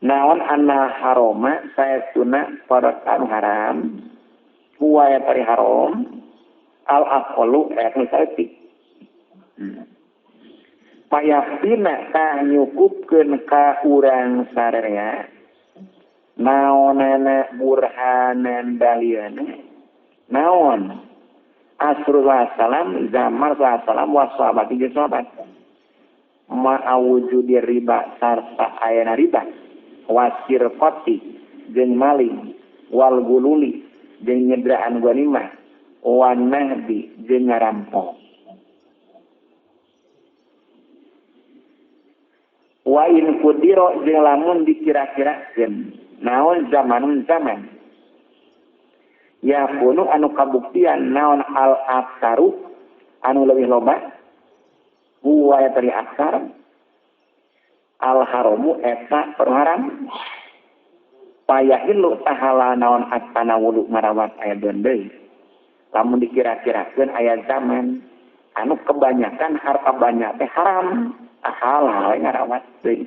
naon anna haroma saestuna perkara haram huwa ya tari haram al aqallu eta saeutik payafina tah nyukupkeun ka urang sararea naonana burhanan dalilna naon asrul salam zaman salam wa sahabat jeung sahabat ma'awujudi riba sarta ayana riba wasirqati jeung maling wal gululi jeung nyedraan ghanimah wan nahbi jeung ngarampok wa in qudira jeung lamun dikira-kirakeun naon zamanun zaman yakunu anu kabuktian naon al aksaru anu leuwih loba huwa ya tari aksar al haramu eta perharam payahilu tahala naon at-tanawulu ngarawat aya deui lamun dikira-kirakeun aya zaman anu kebanyakan harta banyak teh haram halal ngarawat deui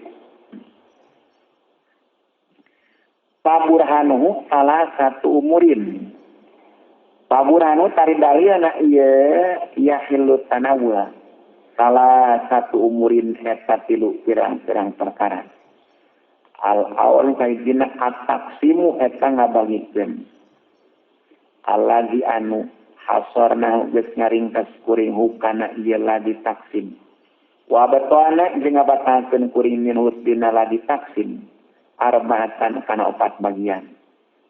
paburhanuhu salah satu umurin paburhanu tari dalilna ieu yahilu tanawul salah satu umurin eta tilu pirang-pirang perkara al awal kahijina at-taqsimu eta ngabagikeun alladzi anu hasorna geus ngaringkas kuring hukana ieu ladi taksim wa batana jeung ngabatalkeun kuring minhu dina ladi taksim arbaatan kana opat bagian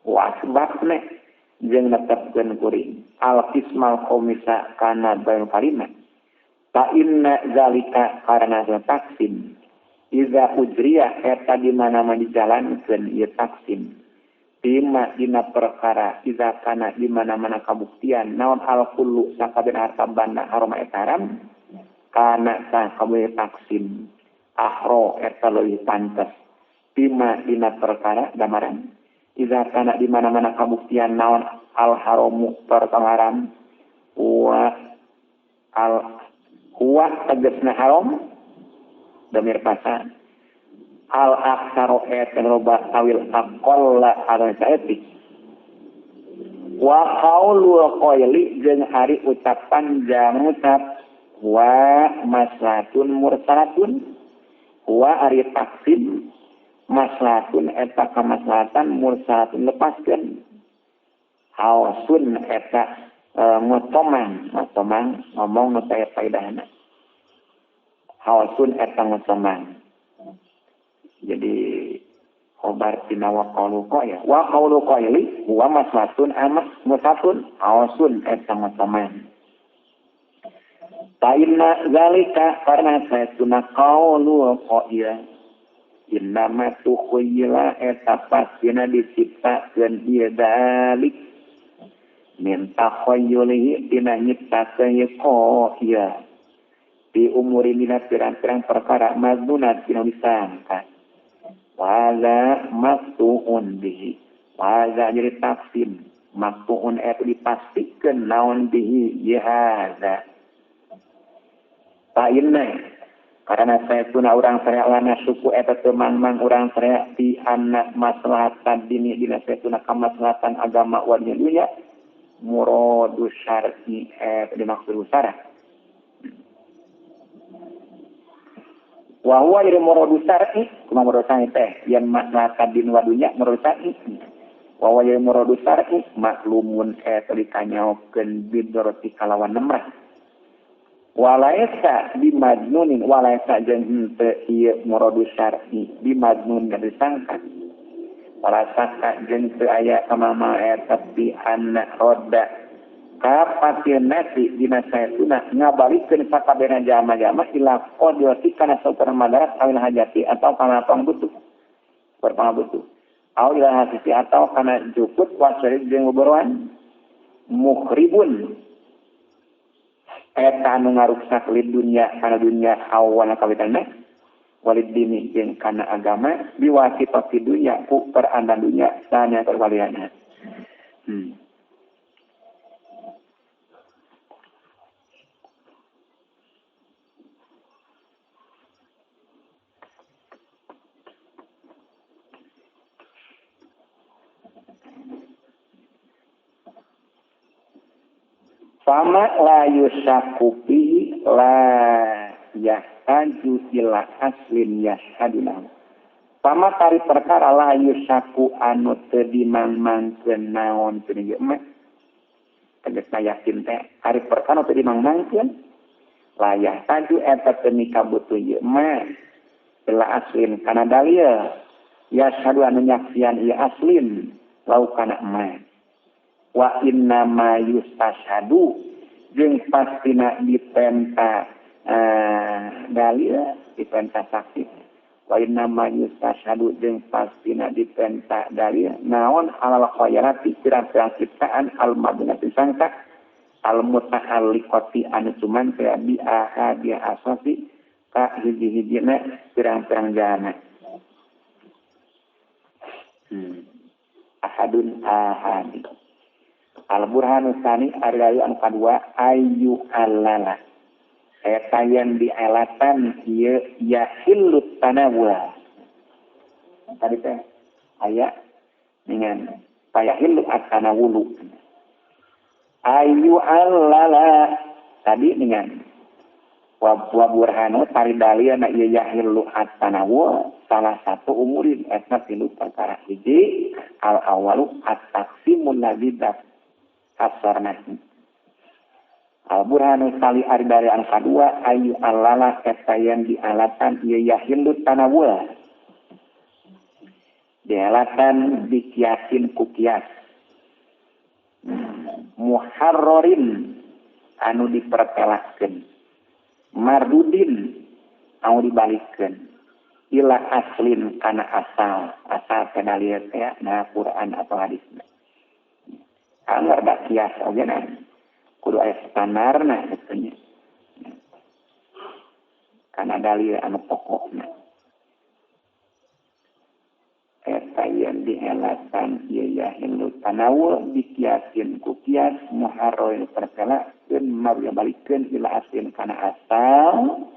wa asbabna jeung netepkeun kuring al qismal khamisa kana bagian kalima fa inna zalika karena taksim iza ujriya eta di mana-mana dijalankeun ieu taksim bima dina perkara iza kana di mana-mana kabuktian naon al kullu sakabeh harta banda haram eta haram kana sakabeh taksim ahro eta leuwih pantes bima dina perkara damaran iza kana di mana-mana kabuktian naon al haramu perkara haram wa al huwa tegasna haram damir pasang al aksaro eta loba awil aqalla anu saeutik wa qaulu qaili jeung ari ucapan jang ucap wa maslatun mursalatun wa ari taksim maslatun eta kamaslahatan mursalatun lepaskeun hawasun eta ngotomang ngotomang ngomong nu teu faedahna hawasun eta ngotomang jadi khobar tina wa qaulu qaya wa qaulu qaili huwa maslatun amas musatun hawasun eta ngotomang fa inna zalika karena saestuna qaulu qaya innama tukhayyala eta pastina diciptakeun ieu dalik min takhayyulihi dina nyiptakeun ieu qaya di umurin dina pirang-pirang perkara maznunat dina disangka wala maqtu'un bihi wala jadi taksim maqtu'un eta dipastikeun naon bihi ye hadza fa inna karena saestuna urang sarea lana suku eta teu mangmang urang sarea di anna maslahatan dini dina saestuna kamaslahatan agama wa dunya muradu syar'i dimaksud syara wa huwa jadi muradu syar'i kumaha muradu syar'i teh yen maslahatan din wa dunya muradu syar'i wa huwa jadi muradu syar'i maklumun eta dikanyaokeun bidoroti kalawan nemrah walaisa bimajnunin walaisa jeung henteu ieu muradu syar'i bimajnun disangka wala saka jeung teu aya kamama eta bi anna rodda kapatil nasi dina saestuna ngabalikeun sakabehna jalma-jalma ila qadrati kana saukur madarat awil hajati atau kana pangbutuh berpangabutuh aw ila hasisi atau kana jukut wasari jeung boboroan mukhribun eta anu ngaruksak lid dunya kana dunya awana kawitanna walid dini jeung kana agama biwasitati dunya ku perandan dunya sanya perwaliana. Fama la yusaku fihi la yahtaju ila aslin yashhadu. Pama tari perkara la yusaku anu teu dimangmangkeun naon cenah ieu mah. Tegasna yakin teh ari perkara teu dimangmangkeun la yahtaju eta teu mikabutuh ieu mah ila aslin kana dalil yashhadu anu nyaksian ieu aslin lau kana mah. Wa inna ma yustashhadu jeung pastina dipenta dalil dipenta saksi. Wa inna ma yustashhadu jeung pastina dipenta dalil naon alal khairati pirang-pirang ciptaan al madinati sangka al muta'alliqati anu cuman teh bi ahadi asasi ka hiji-hijina pirang-pirang jana. Ahadun ahadi. Al burhanu tsani ari dalil anu kadua ayu alala. Eta yang dialatan ieu yahillut tanawul. Tadi teh aya dengan payahillu at-tanawulu. Ayu alala tadi dengan wa burhanu tari dalilna ieu yahillu at-tanawul salah satu umurin eta tilu perkara hiji al awalu at-taqsimul ladzi kasarna. Al burhanu sali ari dari anu kadua ayu alala eta yang dialatan ieu yahillu tanawul. Dialatan dikiasin ku kias. Muharrorin anu dipertelahkeun. Mardudin anu dibalikeun. Ila aslin kana asal, asal kana lieu teh na Quran atau hadisna. Anggar da kias oge na. Kudu aya standarna kitu nya. Kana dalil anu pokokna. Eta yang dielatan ieu yahillu tanawul dikiasin ku kias muharroin pertelakeun marya balikeun ila aslin kana asal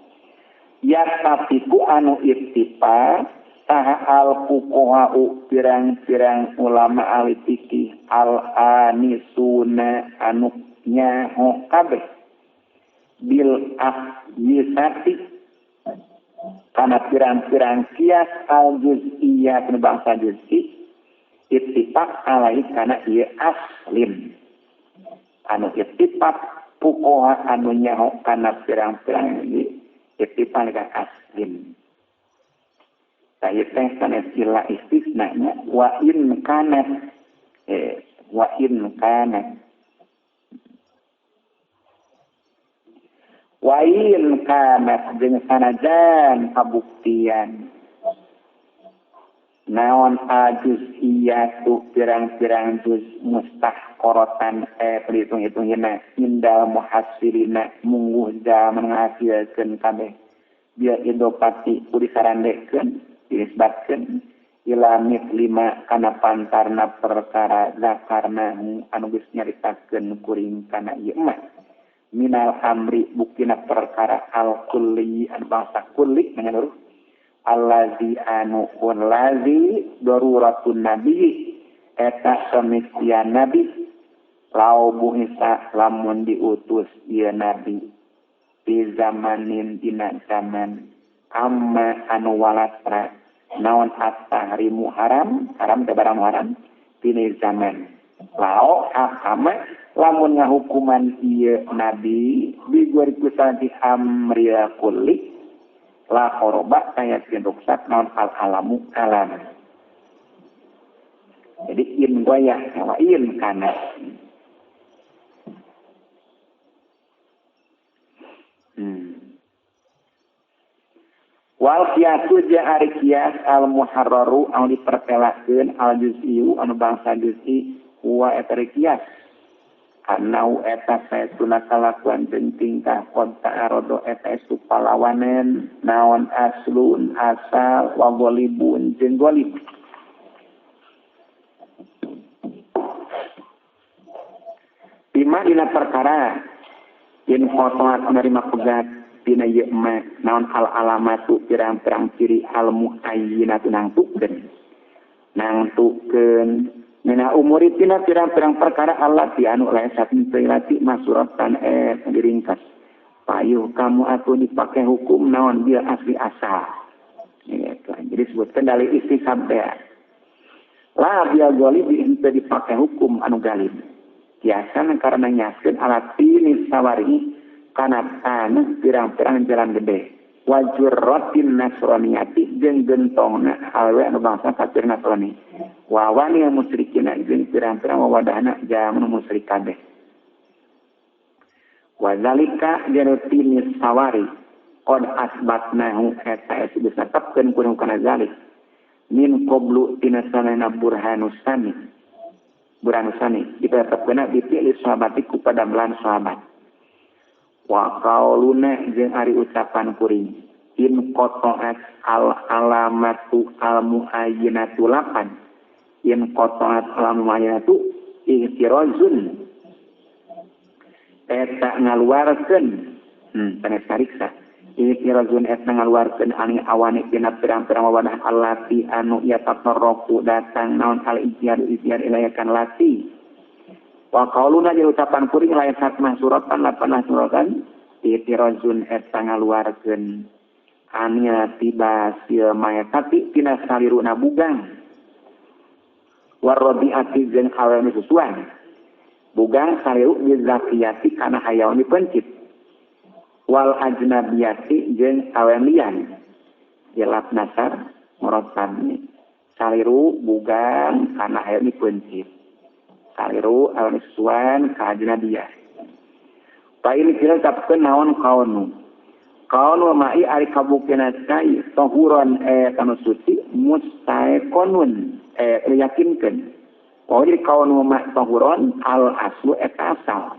yatafiku anu ittifaq saha al fuqaha'u pirang-pirang ulama ahli fikih al anisuna anu nyaho kabeh bil aqyisati kana pirang-pirang kias al juz'iyah kana bangsa juz'i ittifaq alai kana ieu aslin anu ittifaq fuqaha anu nyaho kana pirang-pirang ittifaq ka aslin. Saya teh sanes ila istisnanya wa in kanat wa in kanat wa in kanat jeung sanajan kabuktian naon ajuziyatu pirang-pirang juz mustahqaratan perhitung-hitungna indal muhassirina mungguh zaman ngahasilkeun kabeh biar idopati kudu disarandekeun dinisbatkeun ila mislima kana pantarna perkara zakarna anu geus nyaritakeun kuring kana ieu mah minal amri buktina perkara al kulli anu bangsa kulli menyeluruh allazi anu allazi daruratun nabi eta samisian nabi lau buisa lamun diutus ieu nabi di zamanin dina zaman amma anu walatra naon at-tahrimu haram haram teh barang haram dina zaman lao hakama lamun ngahukuman ieu nabi biguarikusati amril kulli la khoroba kayakin ruksak naon al alamu alam. Jadi in goyah wa in kana. Wal qiyasu jeung ari qiyas al muharraru anu dipertelakeun al juz'iyu anu bangsa juz'i huwa eta qiyas. Anau eta saestuna kalakuan jeung tingkah qad ta'arada eta estu palawanen naon aslun asal wa ghalibun jeung ghalib. Bima dina perkara yen qotoat nerima pegat dina ieu mah naon al alamatu pirang-pirang ciri al muayyinatu nangtukeun Mina umuri tina pirang-pirang perkara allati anu laesat lati masuratan diringkas. Payuh kamu atuh dipake hukum naon bil asli asal. Gitu. Jadi sebutkan dalil istishab teh. La bil ghalib henteu dipake hukum anu galib. Kiasan karena nyaskeun alat tinis sawari kana tanah pirang-pirang jalan gede. Wajurratin nasraniyati jeung gentongna awewe anu bangsa kafir Nasrani. Wawani musyrikina jeung pirang-pirang wawadahna jaman musyrik kabeh. Wazalika jarutinis sawari qad asbatnahu eta geus netepkeun kudu kana zalik min qablu tina sanana burhanusani. Burhanusani ditetepkeunna bi fi'li sahabati ku padamlan sahabat. Wa qauluna jeung ari ucapan kuring in qata'at al alamatu al muayyinatu lapan in qata'at al muayyinatu ihtirazun eta ngaluarkeun sanes kariksa ihtirazun eta ngaluarkeun ani awani dina pirang-pirang wawadah allati anu yatatarraku datang naon al ijtihad ijtihad ilayakan lati. Wa qauluna jeung ucapan kuring laesat mahsuratan lapan mahsuratan ihtirazun eta ngaluarkeun ania tiba sil mayatati tina saliruna bugang warrodiati jeung awewe susuan bugang saliru bizakiyati kana hayawan dipencit wal ajnabiyati jeung awewe lian jelap nasar muratan saliru bugang kana hayawan dipencit saliru awewe susuan ka ajnabiyah. Fa ini kira tapkeun naon kaonu kaonu mai ari kabuktina cai tahuran kanu suci mustaeqonun yakinkeun. Oh jadi kaonu ma tahuron al aslu eta asal.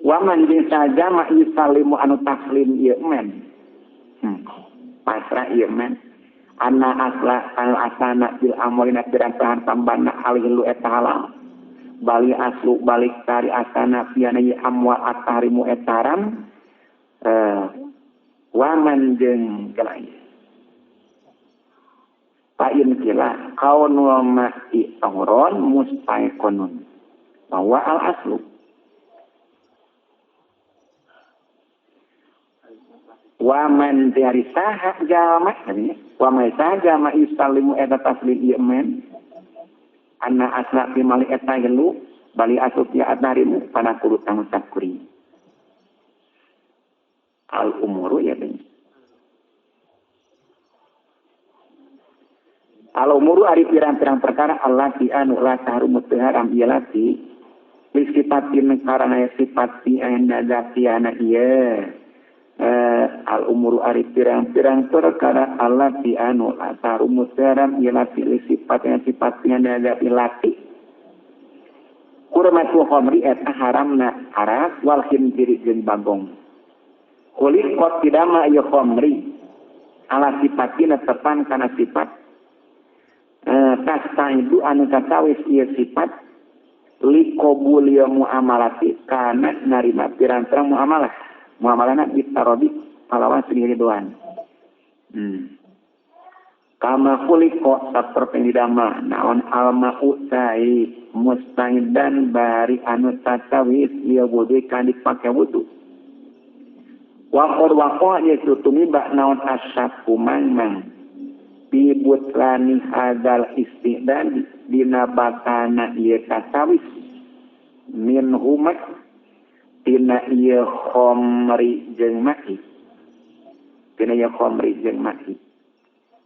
Wa man jeung saja ma yusalimu anu taslim ieu men. Pasrah ieu men. Anna asla al asana bil amrina pirang-pirang tambana alih lu eta halal. Bali aslu balik tari asana piana ye amwal atarimu etaram waman jeung kelai pain kila kaunu ma'i tauron mustaiqonun bahwa al aslu waman dari saha jalma waman saha jalma yusalimu eta taslim ieu men anna asla fi mali eta gelu bali aslu fi atarimu panakulu tangusap kuring al umuru ya ben al umuru ari pirang-pirang perkara allati anu la tahrumu teu haram ieu lati li sifatin karana sifat ti anda zatiana ieu al umuru ari pirang-pirang perkara allati anu la tahrumu teu haram ieu lati li sifatnya sifatnya zati lati kurmatu khamri eta haramna arak wal khinziri jeung bagong khuliqat tidama ieu khamri ala sifatina tepan kana sifat tastaidu anu katawis ieu sifat liqabul muamalati kana narima pirang-pirang muamalah muamalahna bitarodi palawan sendiri doan. Kama khuliqa saperti didamel naon alma'u cai mustaidan bari anu tatawis ieu wudu kan dipake wudu. Wa qad waqa yesu tumiba naon asyaku mangmang bibutlani hadal istidad dina batana ieu tatawis min huma tina ieu khamri jeung ma'i tina ieu khamri jeung ma'i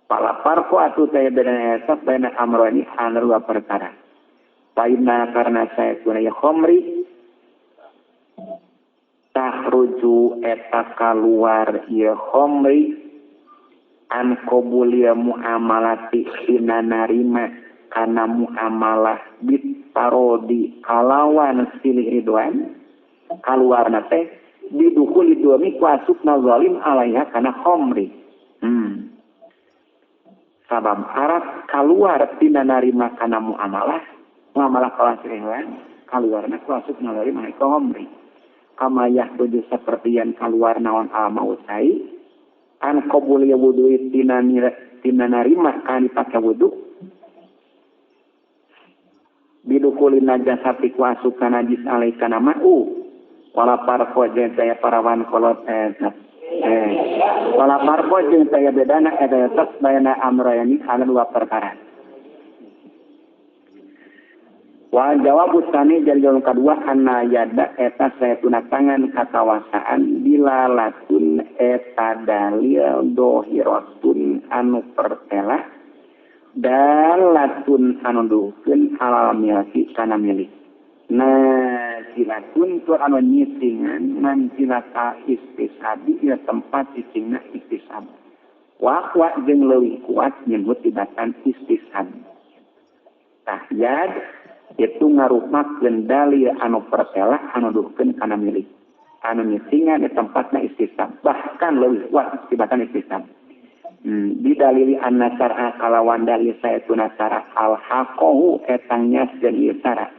pala parko atuh teh bena eta bena amroni anu dua perkara paina karena saya tuna ieu khamri tahruju eta kaluar ieu khamri an qabuliya muamalati tina narima kana muamalah bitarodi kalawan silih ridwan kaluarna teh bidukhuli duami ku asupna zalim alaiha kana khamri. Sabab Arab kaluar tina narima kana muamalah muamalah kawan silih ridwan kaluarna ku asupna zalim alaiha khamri kama yahduju sapertian kaluar naon almaut cai an qabuliya wudu tina narima kana dipake wudu Bidukuli najasati ku asukan najis alai kana ma'u wala parko jeung taya parawan kolot eta wala parko jeung taya bedana eta tetep bayana amrayani kana dua perkara. Wa jawabu tsani jadi jawab kedua anna yada eta saytuna tangan katawasaan dilalatun eta dalil dohiratun anu pertela dalatun anu duhkeun alal milki kana milik. Nazilatun tu anu nyitingan manzilata istisabi ieu tempat cicingna istisab. Wa kuat jeung leuwih kuat nyebut tibatan istisab. Tahyad itu ngarupakeun dalil anu pertela anu duhkeun kana milik. Anu nyitingan di tempatna istisab, bahkan leuwih kuat tibatan istisab. Didalili anna syar'a kalawan dalil saetuna syara al-haqahu etangnya jeung ieu syara.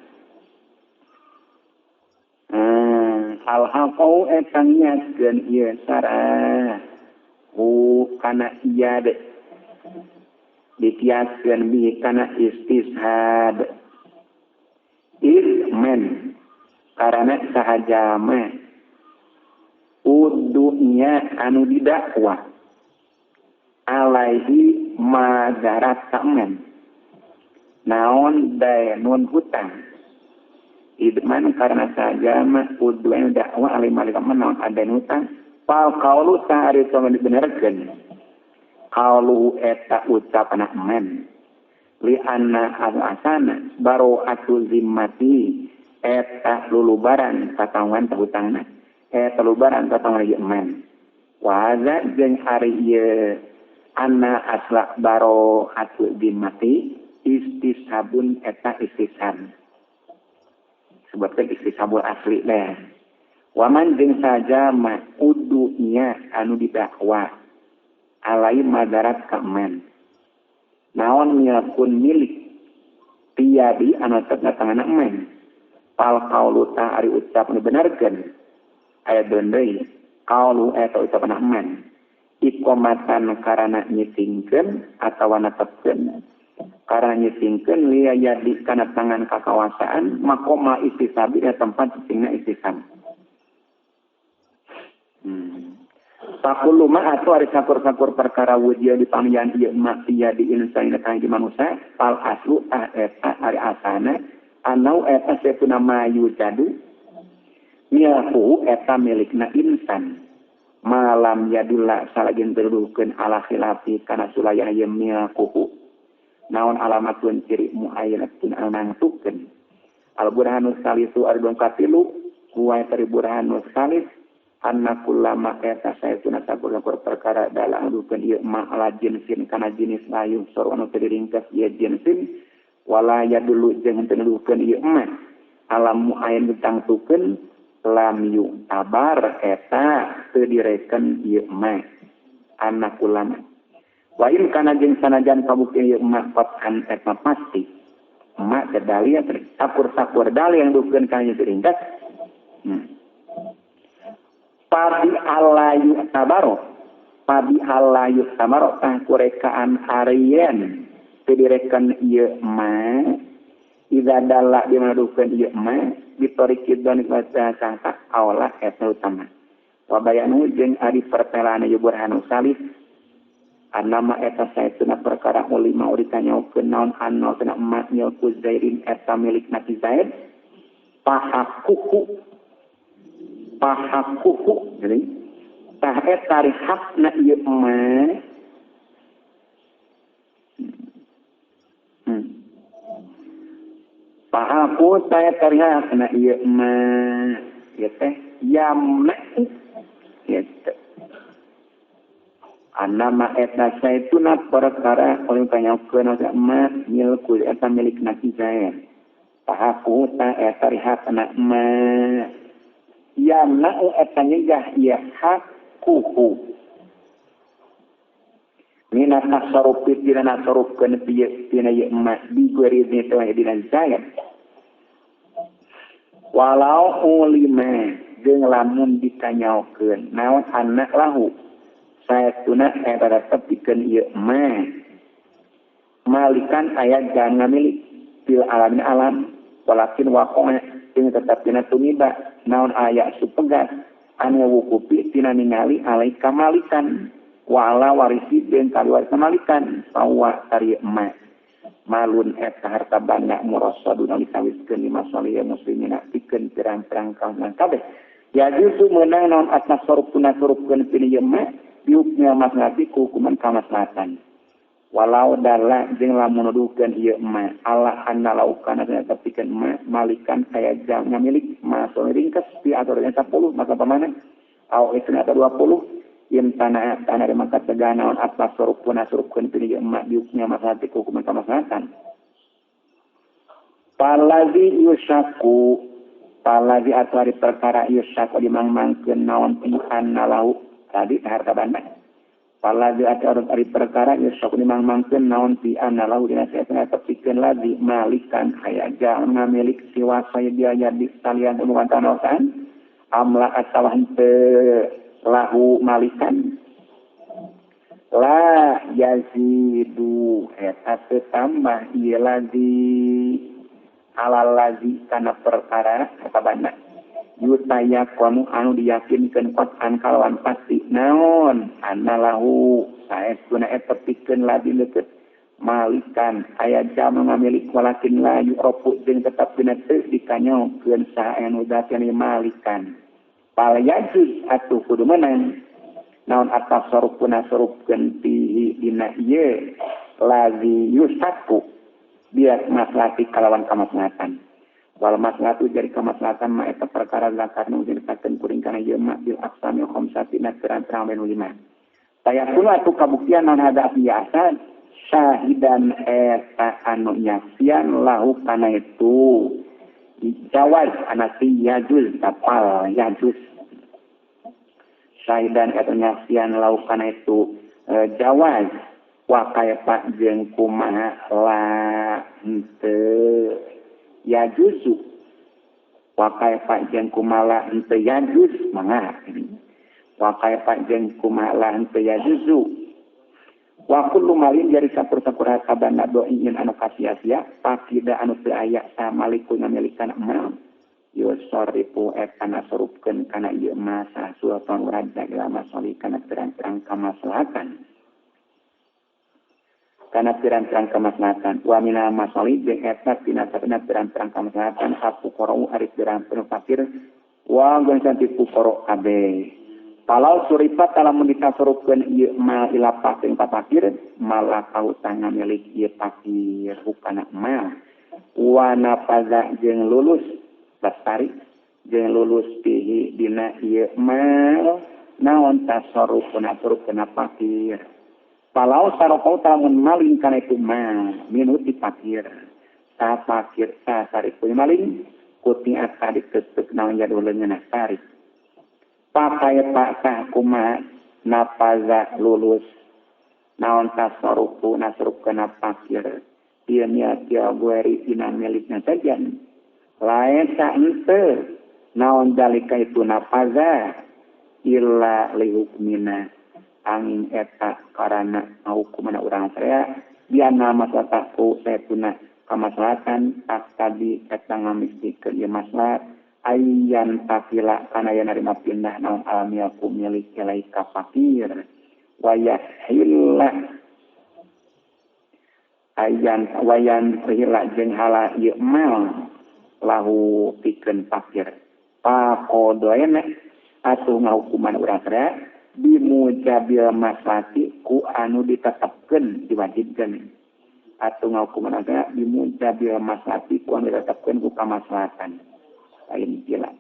Al-haqahu etangnya jeung ieu syara. Kana iyad dikiaskeun bi kana istishab. Ismen karena sahajama udunya anu didakwa alaihi madarat kamen naon daenun hutang idman karena sahajama udunya dakwa alaihi malik kamen naon adaen hutang fal qaulu ta'ari sama dibenerkeun qaulu eta ucapan men li anna al-asana baro'atu zimmati eta lulubaran tatangguhan hutangna eta lulubaran tatangguhan ieu men wa hadza jeung ari ieu anna asla baro'atu zimmati istisabun eta istishab sebabkeun istisabul asli teh waman jeung saja ma udunya anu didakwa alai madarat ka men naon milkun milik tiadi anu tetna tangan men pal qaulu ta ari ucap nu benerkeun aya deui qaulu eta ucapan men iqamatan karana nyitingkeun atawa netepkeun karana nyitingkeun liya jadi kana tangan kakawasaan makoma istisabi da tempat cicingna istisab. Fakulu ma atau ari sakur-sakur perkara wujud di pangyan ieu ma di insan kana di manusia fal aslu ta eta ari asana anau eta satuna mayujadu milku eta milikna insan malam yadulla salajeng terduhkeun ala khilafi kana sulayah ieu milkuhu naon alamatun ciri muayyanatun anu nangtukeun al burhanus salisu ari dong katilu huwa eta burhanus salis anna kullama eta saetuna sakur-sakur perkara dalam dukeun ieu ma ala jinsin kana jenis layu sor anu teu diringkes ieu jinsin wala yadulu jeung teu nuduhkeun ieu ma alam muayyan ditangtukeun lam yu tabar eta teu direken ieu ma anna kullama wa in kana jeung sanajan kabukti ieu ma qatan eta pasti ma teh dalil sakur-sakur dalil yang dukeun kana teu diringkes. Pabi alayu tabaro pabi alayu tabaro tah kurekaan arien teu direken ieu ma idza dalla dimadukeun ieu ma bitoriki dan baca sangka awala eta utama wa bayanu jeung ari pertelana ieu burhanu salis annama eta saetuna perkara ulima ditanyakeun naon anna cenah emas milku Zaidin eta milik Nabi Zaid pahakuhu pahakuhu jadi tah eta ari hakna ieu mah pahaku tah eta ari hakna ieu mah ieu teh yamna ieu teh anama eta saituna perkara oleh tanyakeun mah milku eta milik Nabi Zaid pahaku tah eta ari hakna mah yamna eta nyegah ieu hakuhu mina tasarrufi dina nasarrufkeun pieu dina ieu emas diguridni teh dina Zaid walau ulima jeung lamun ditanyakeun naon anak lahu saestuna eta tetep pikeun ieu emas malikan aya jangan milik Fil alamin alam walakin waqa'a jeung tetep dina tumiba naon aya supegat anu wukupi tina ningali alaika malikan wa ala warisi jeung kaliwaris malikan sawa tari emak malun eta harta banda murasaduna dikawiskeun di masalih muslimina pikeun pirang-pirang kaum kabeh ya juzu meunang naon at-tasarruf nasarufkeun pini ieu mah biuknya maslahati ku hukuman kamaslahatan walau dalla jeung lamun nuduhkeun ieu mah ala anna laukana tepikeun mah malikan kaya jam ngamilik masuk ringkes di aturnya 10 maka pamana au isna 20 yen tanah tanah maka tegah naon at-tasarruf nasarufkeun pini ieu mah biuknya maslahati ku hukuman kamaslahatan palazi yusaku palazi atau ari perkara yusaku dimang-mangkeun naon anna lahu tadi harta banda palazi atau ari perkara yusaku dimang-mangkeun naon ti anna lahu dina saena tepikeun lazi malikan aya jang ngamilik siwa saya biaya di salian bukan tanosan amla atawa henteu lahu malikan la yazidu eta teu tambah ieu lazi alal lazi kana perkara harta banda yutayaqanu anu diyakinkeun qat'an kalawan pasti naon anallahu saestuna eta tepikeun lazi leukeut malikan aya jam ngamilik walakin la yuqrafu jeung tetep dina teu dikanyaokeun saha anu zat malikan pal yajuz atuh kudu meunang naon at-tasarruf nasarufkeun fihi dina ieu lazi yusaku biar maslahati kalawan kamaslahatan wal maslahatu jadi kamaslahatan ma eta perkara zakarnu nyaritakeun kuring kana ieu ma bil aqsami khamsati na pirang-pirang benu lima tayakunu atuh kabuktian naon hada biasa syahidan eta anu nyaksian lahu kana itu jawaz anasi yajuz tapal yajuz syahidan eta nyaksian lahu kana itu jawaz wa kaifa jeung kumaha la henteu yajuzu wa kaifa jeung kumaha la henteu yajuz mangga wa kaifa jeung kumaha la henteu yajuzu wa kullu malin jari sakur-sakur harta banda do'in anu kasia-sia pakida anu teu aya samalikun ngamilikan emal yusarifu eta nasarufkeun kana ieu mah sultan raja ila masali kana pirang-pirang kamaslahatan kana pirang-pirang kamaslahatan wa minal masali jeung eta tina sabena pirang-pirang kamaslahatan afuqara ari pirang-pirang fakir wa goncan ti fuqara kabeh kalau suripat lamun ditasarufkeun ieu mal ila pasing papakir malah kautang ngamilik ieu fakir hukana mal wa nafaza jeung lulus lestari jeung lulus pihi dina ieu mal naon tasarrufna tasarrufkeun fakir palau sarokau lamun maling kana itu mal minuti fakir sa fakir sa sariku maling kuting asa diketuk naon jadul leungeunna tarik pakai pak kumaha nafaza lulus naon tasarrufu nasruf kana fakir ieu niat ya gueri dina milikna sajan lain sa henteu naon dalika itu nafaza illa lihukmina angin eta karana hukumna urang saya biana maslahatu saepuna kamaslahatan tadi eta ngamistikeun ieu maslahat ayan tafila kana yen narima pindah naon alamiyaku milik ilai ka fakir wa yahilla ayan wayan hila jeung hala ieu mal lahu pikeun fakir pakodoena atuh ngahukuman urang teh bimujabil maslahati ku anu ditetepkeun diwajibkeun atuh ngahukuman teh bimujabil maslahati ku anu ditetepkeun ku kamaslahatan lain gila.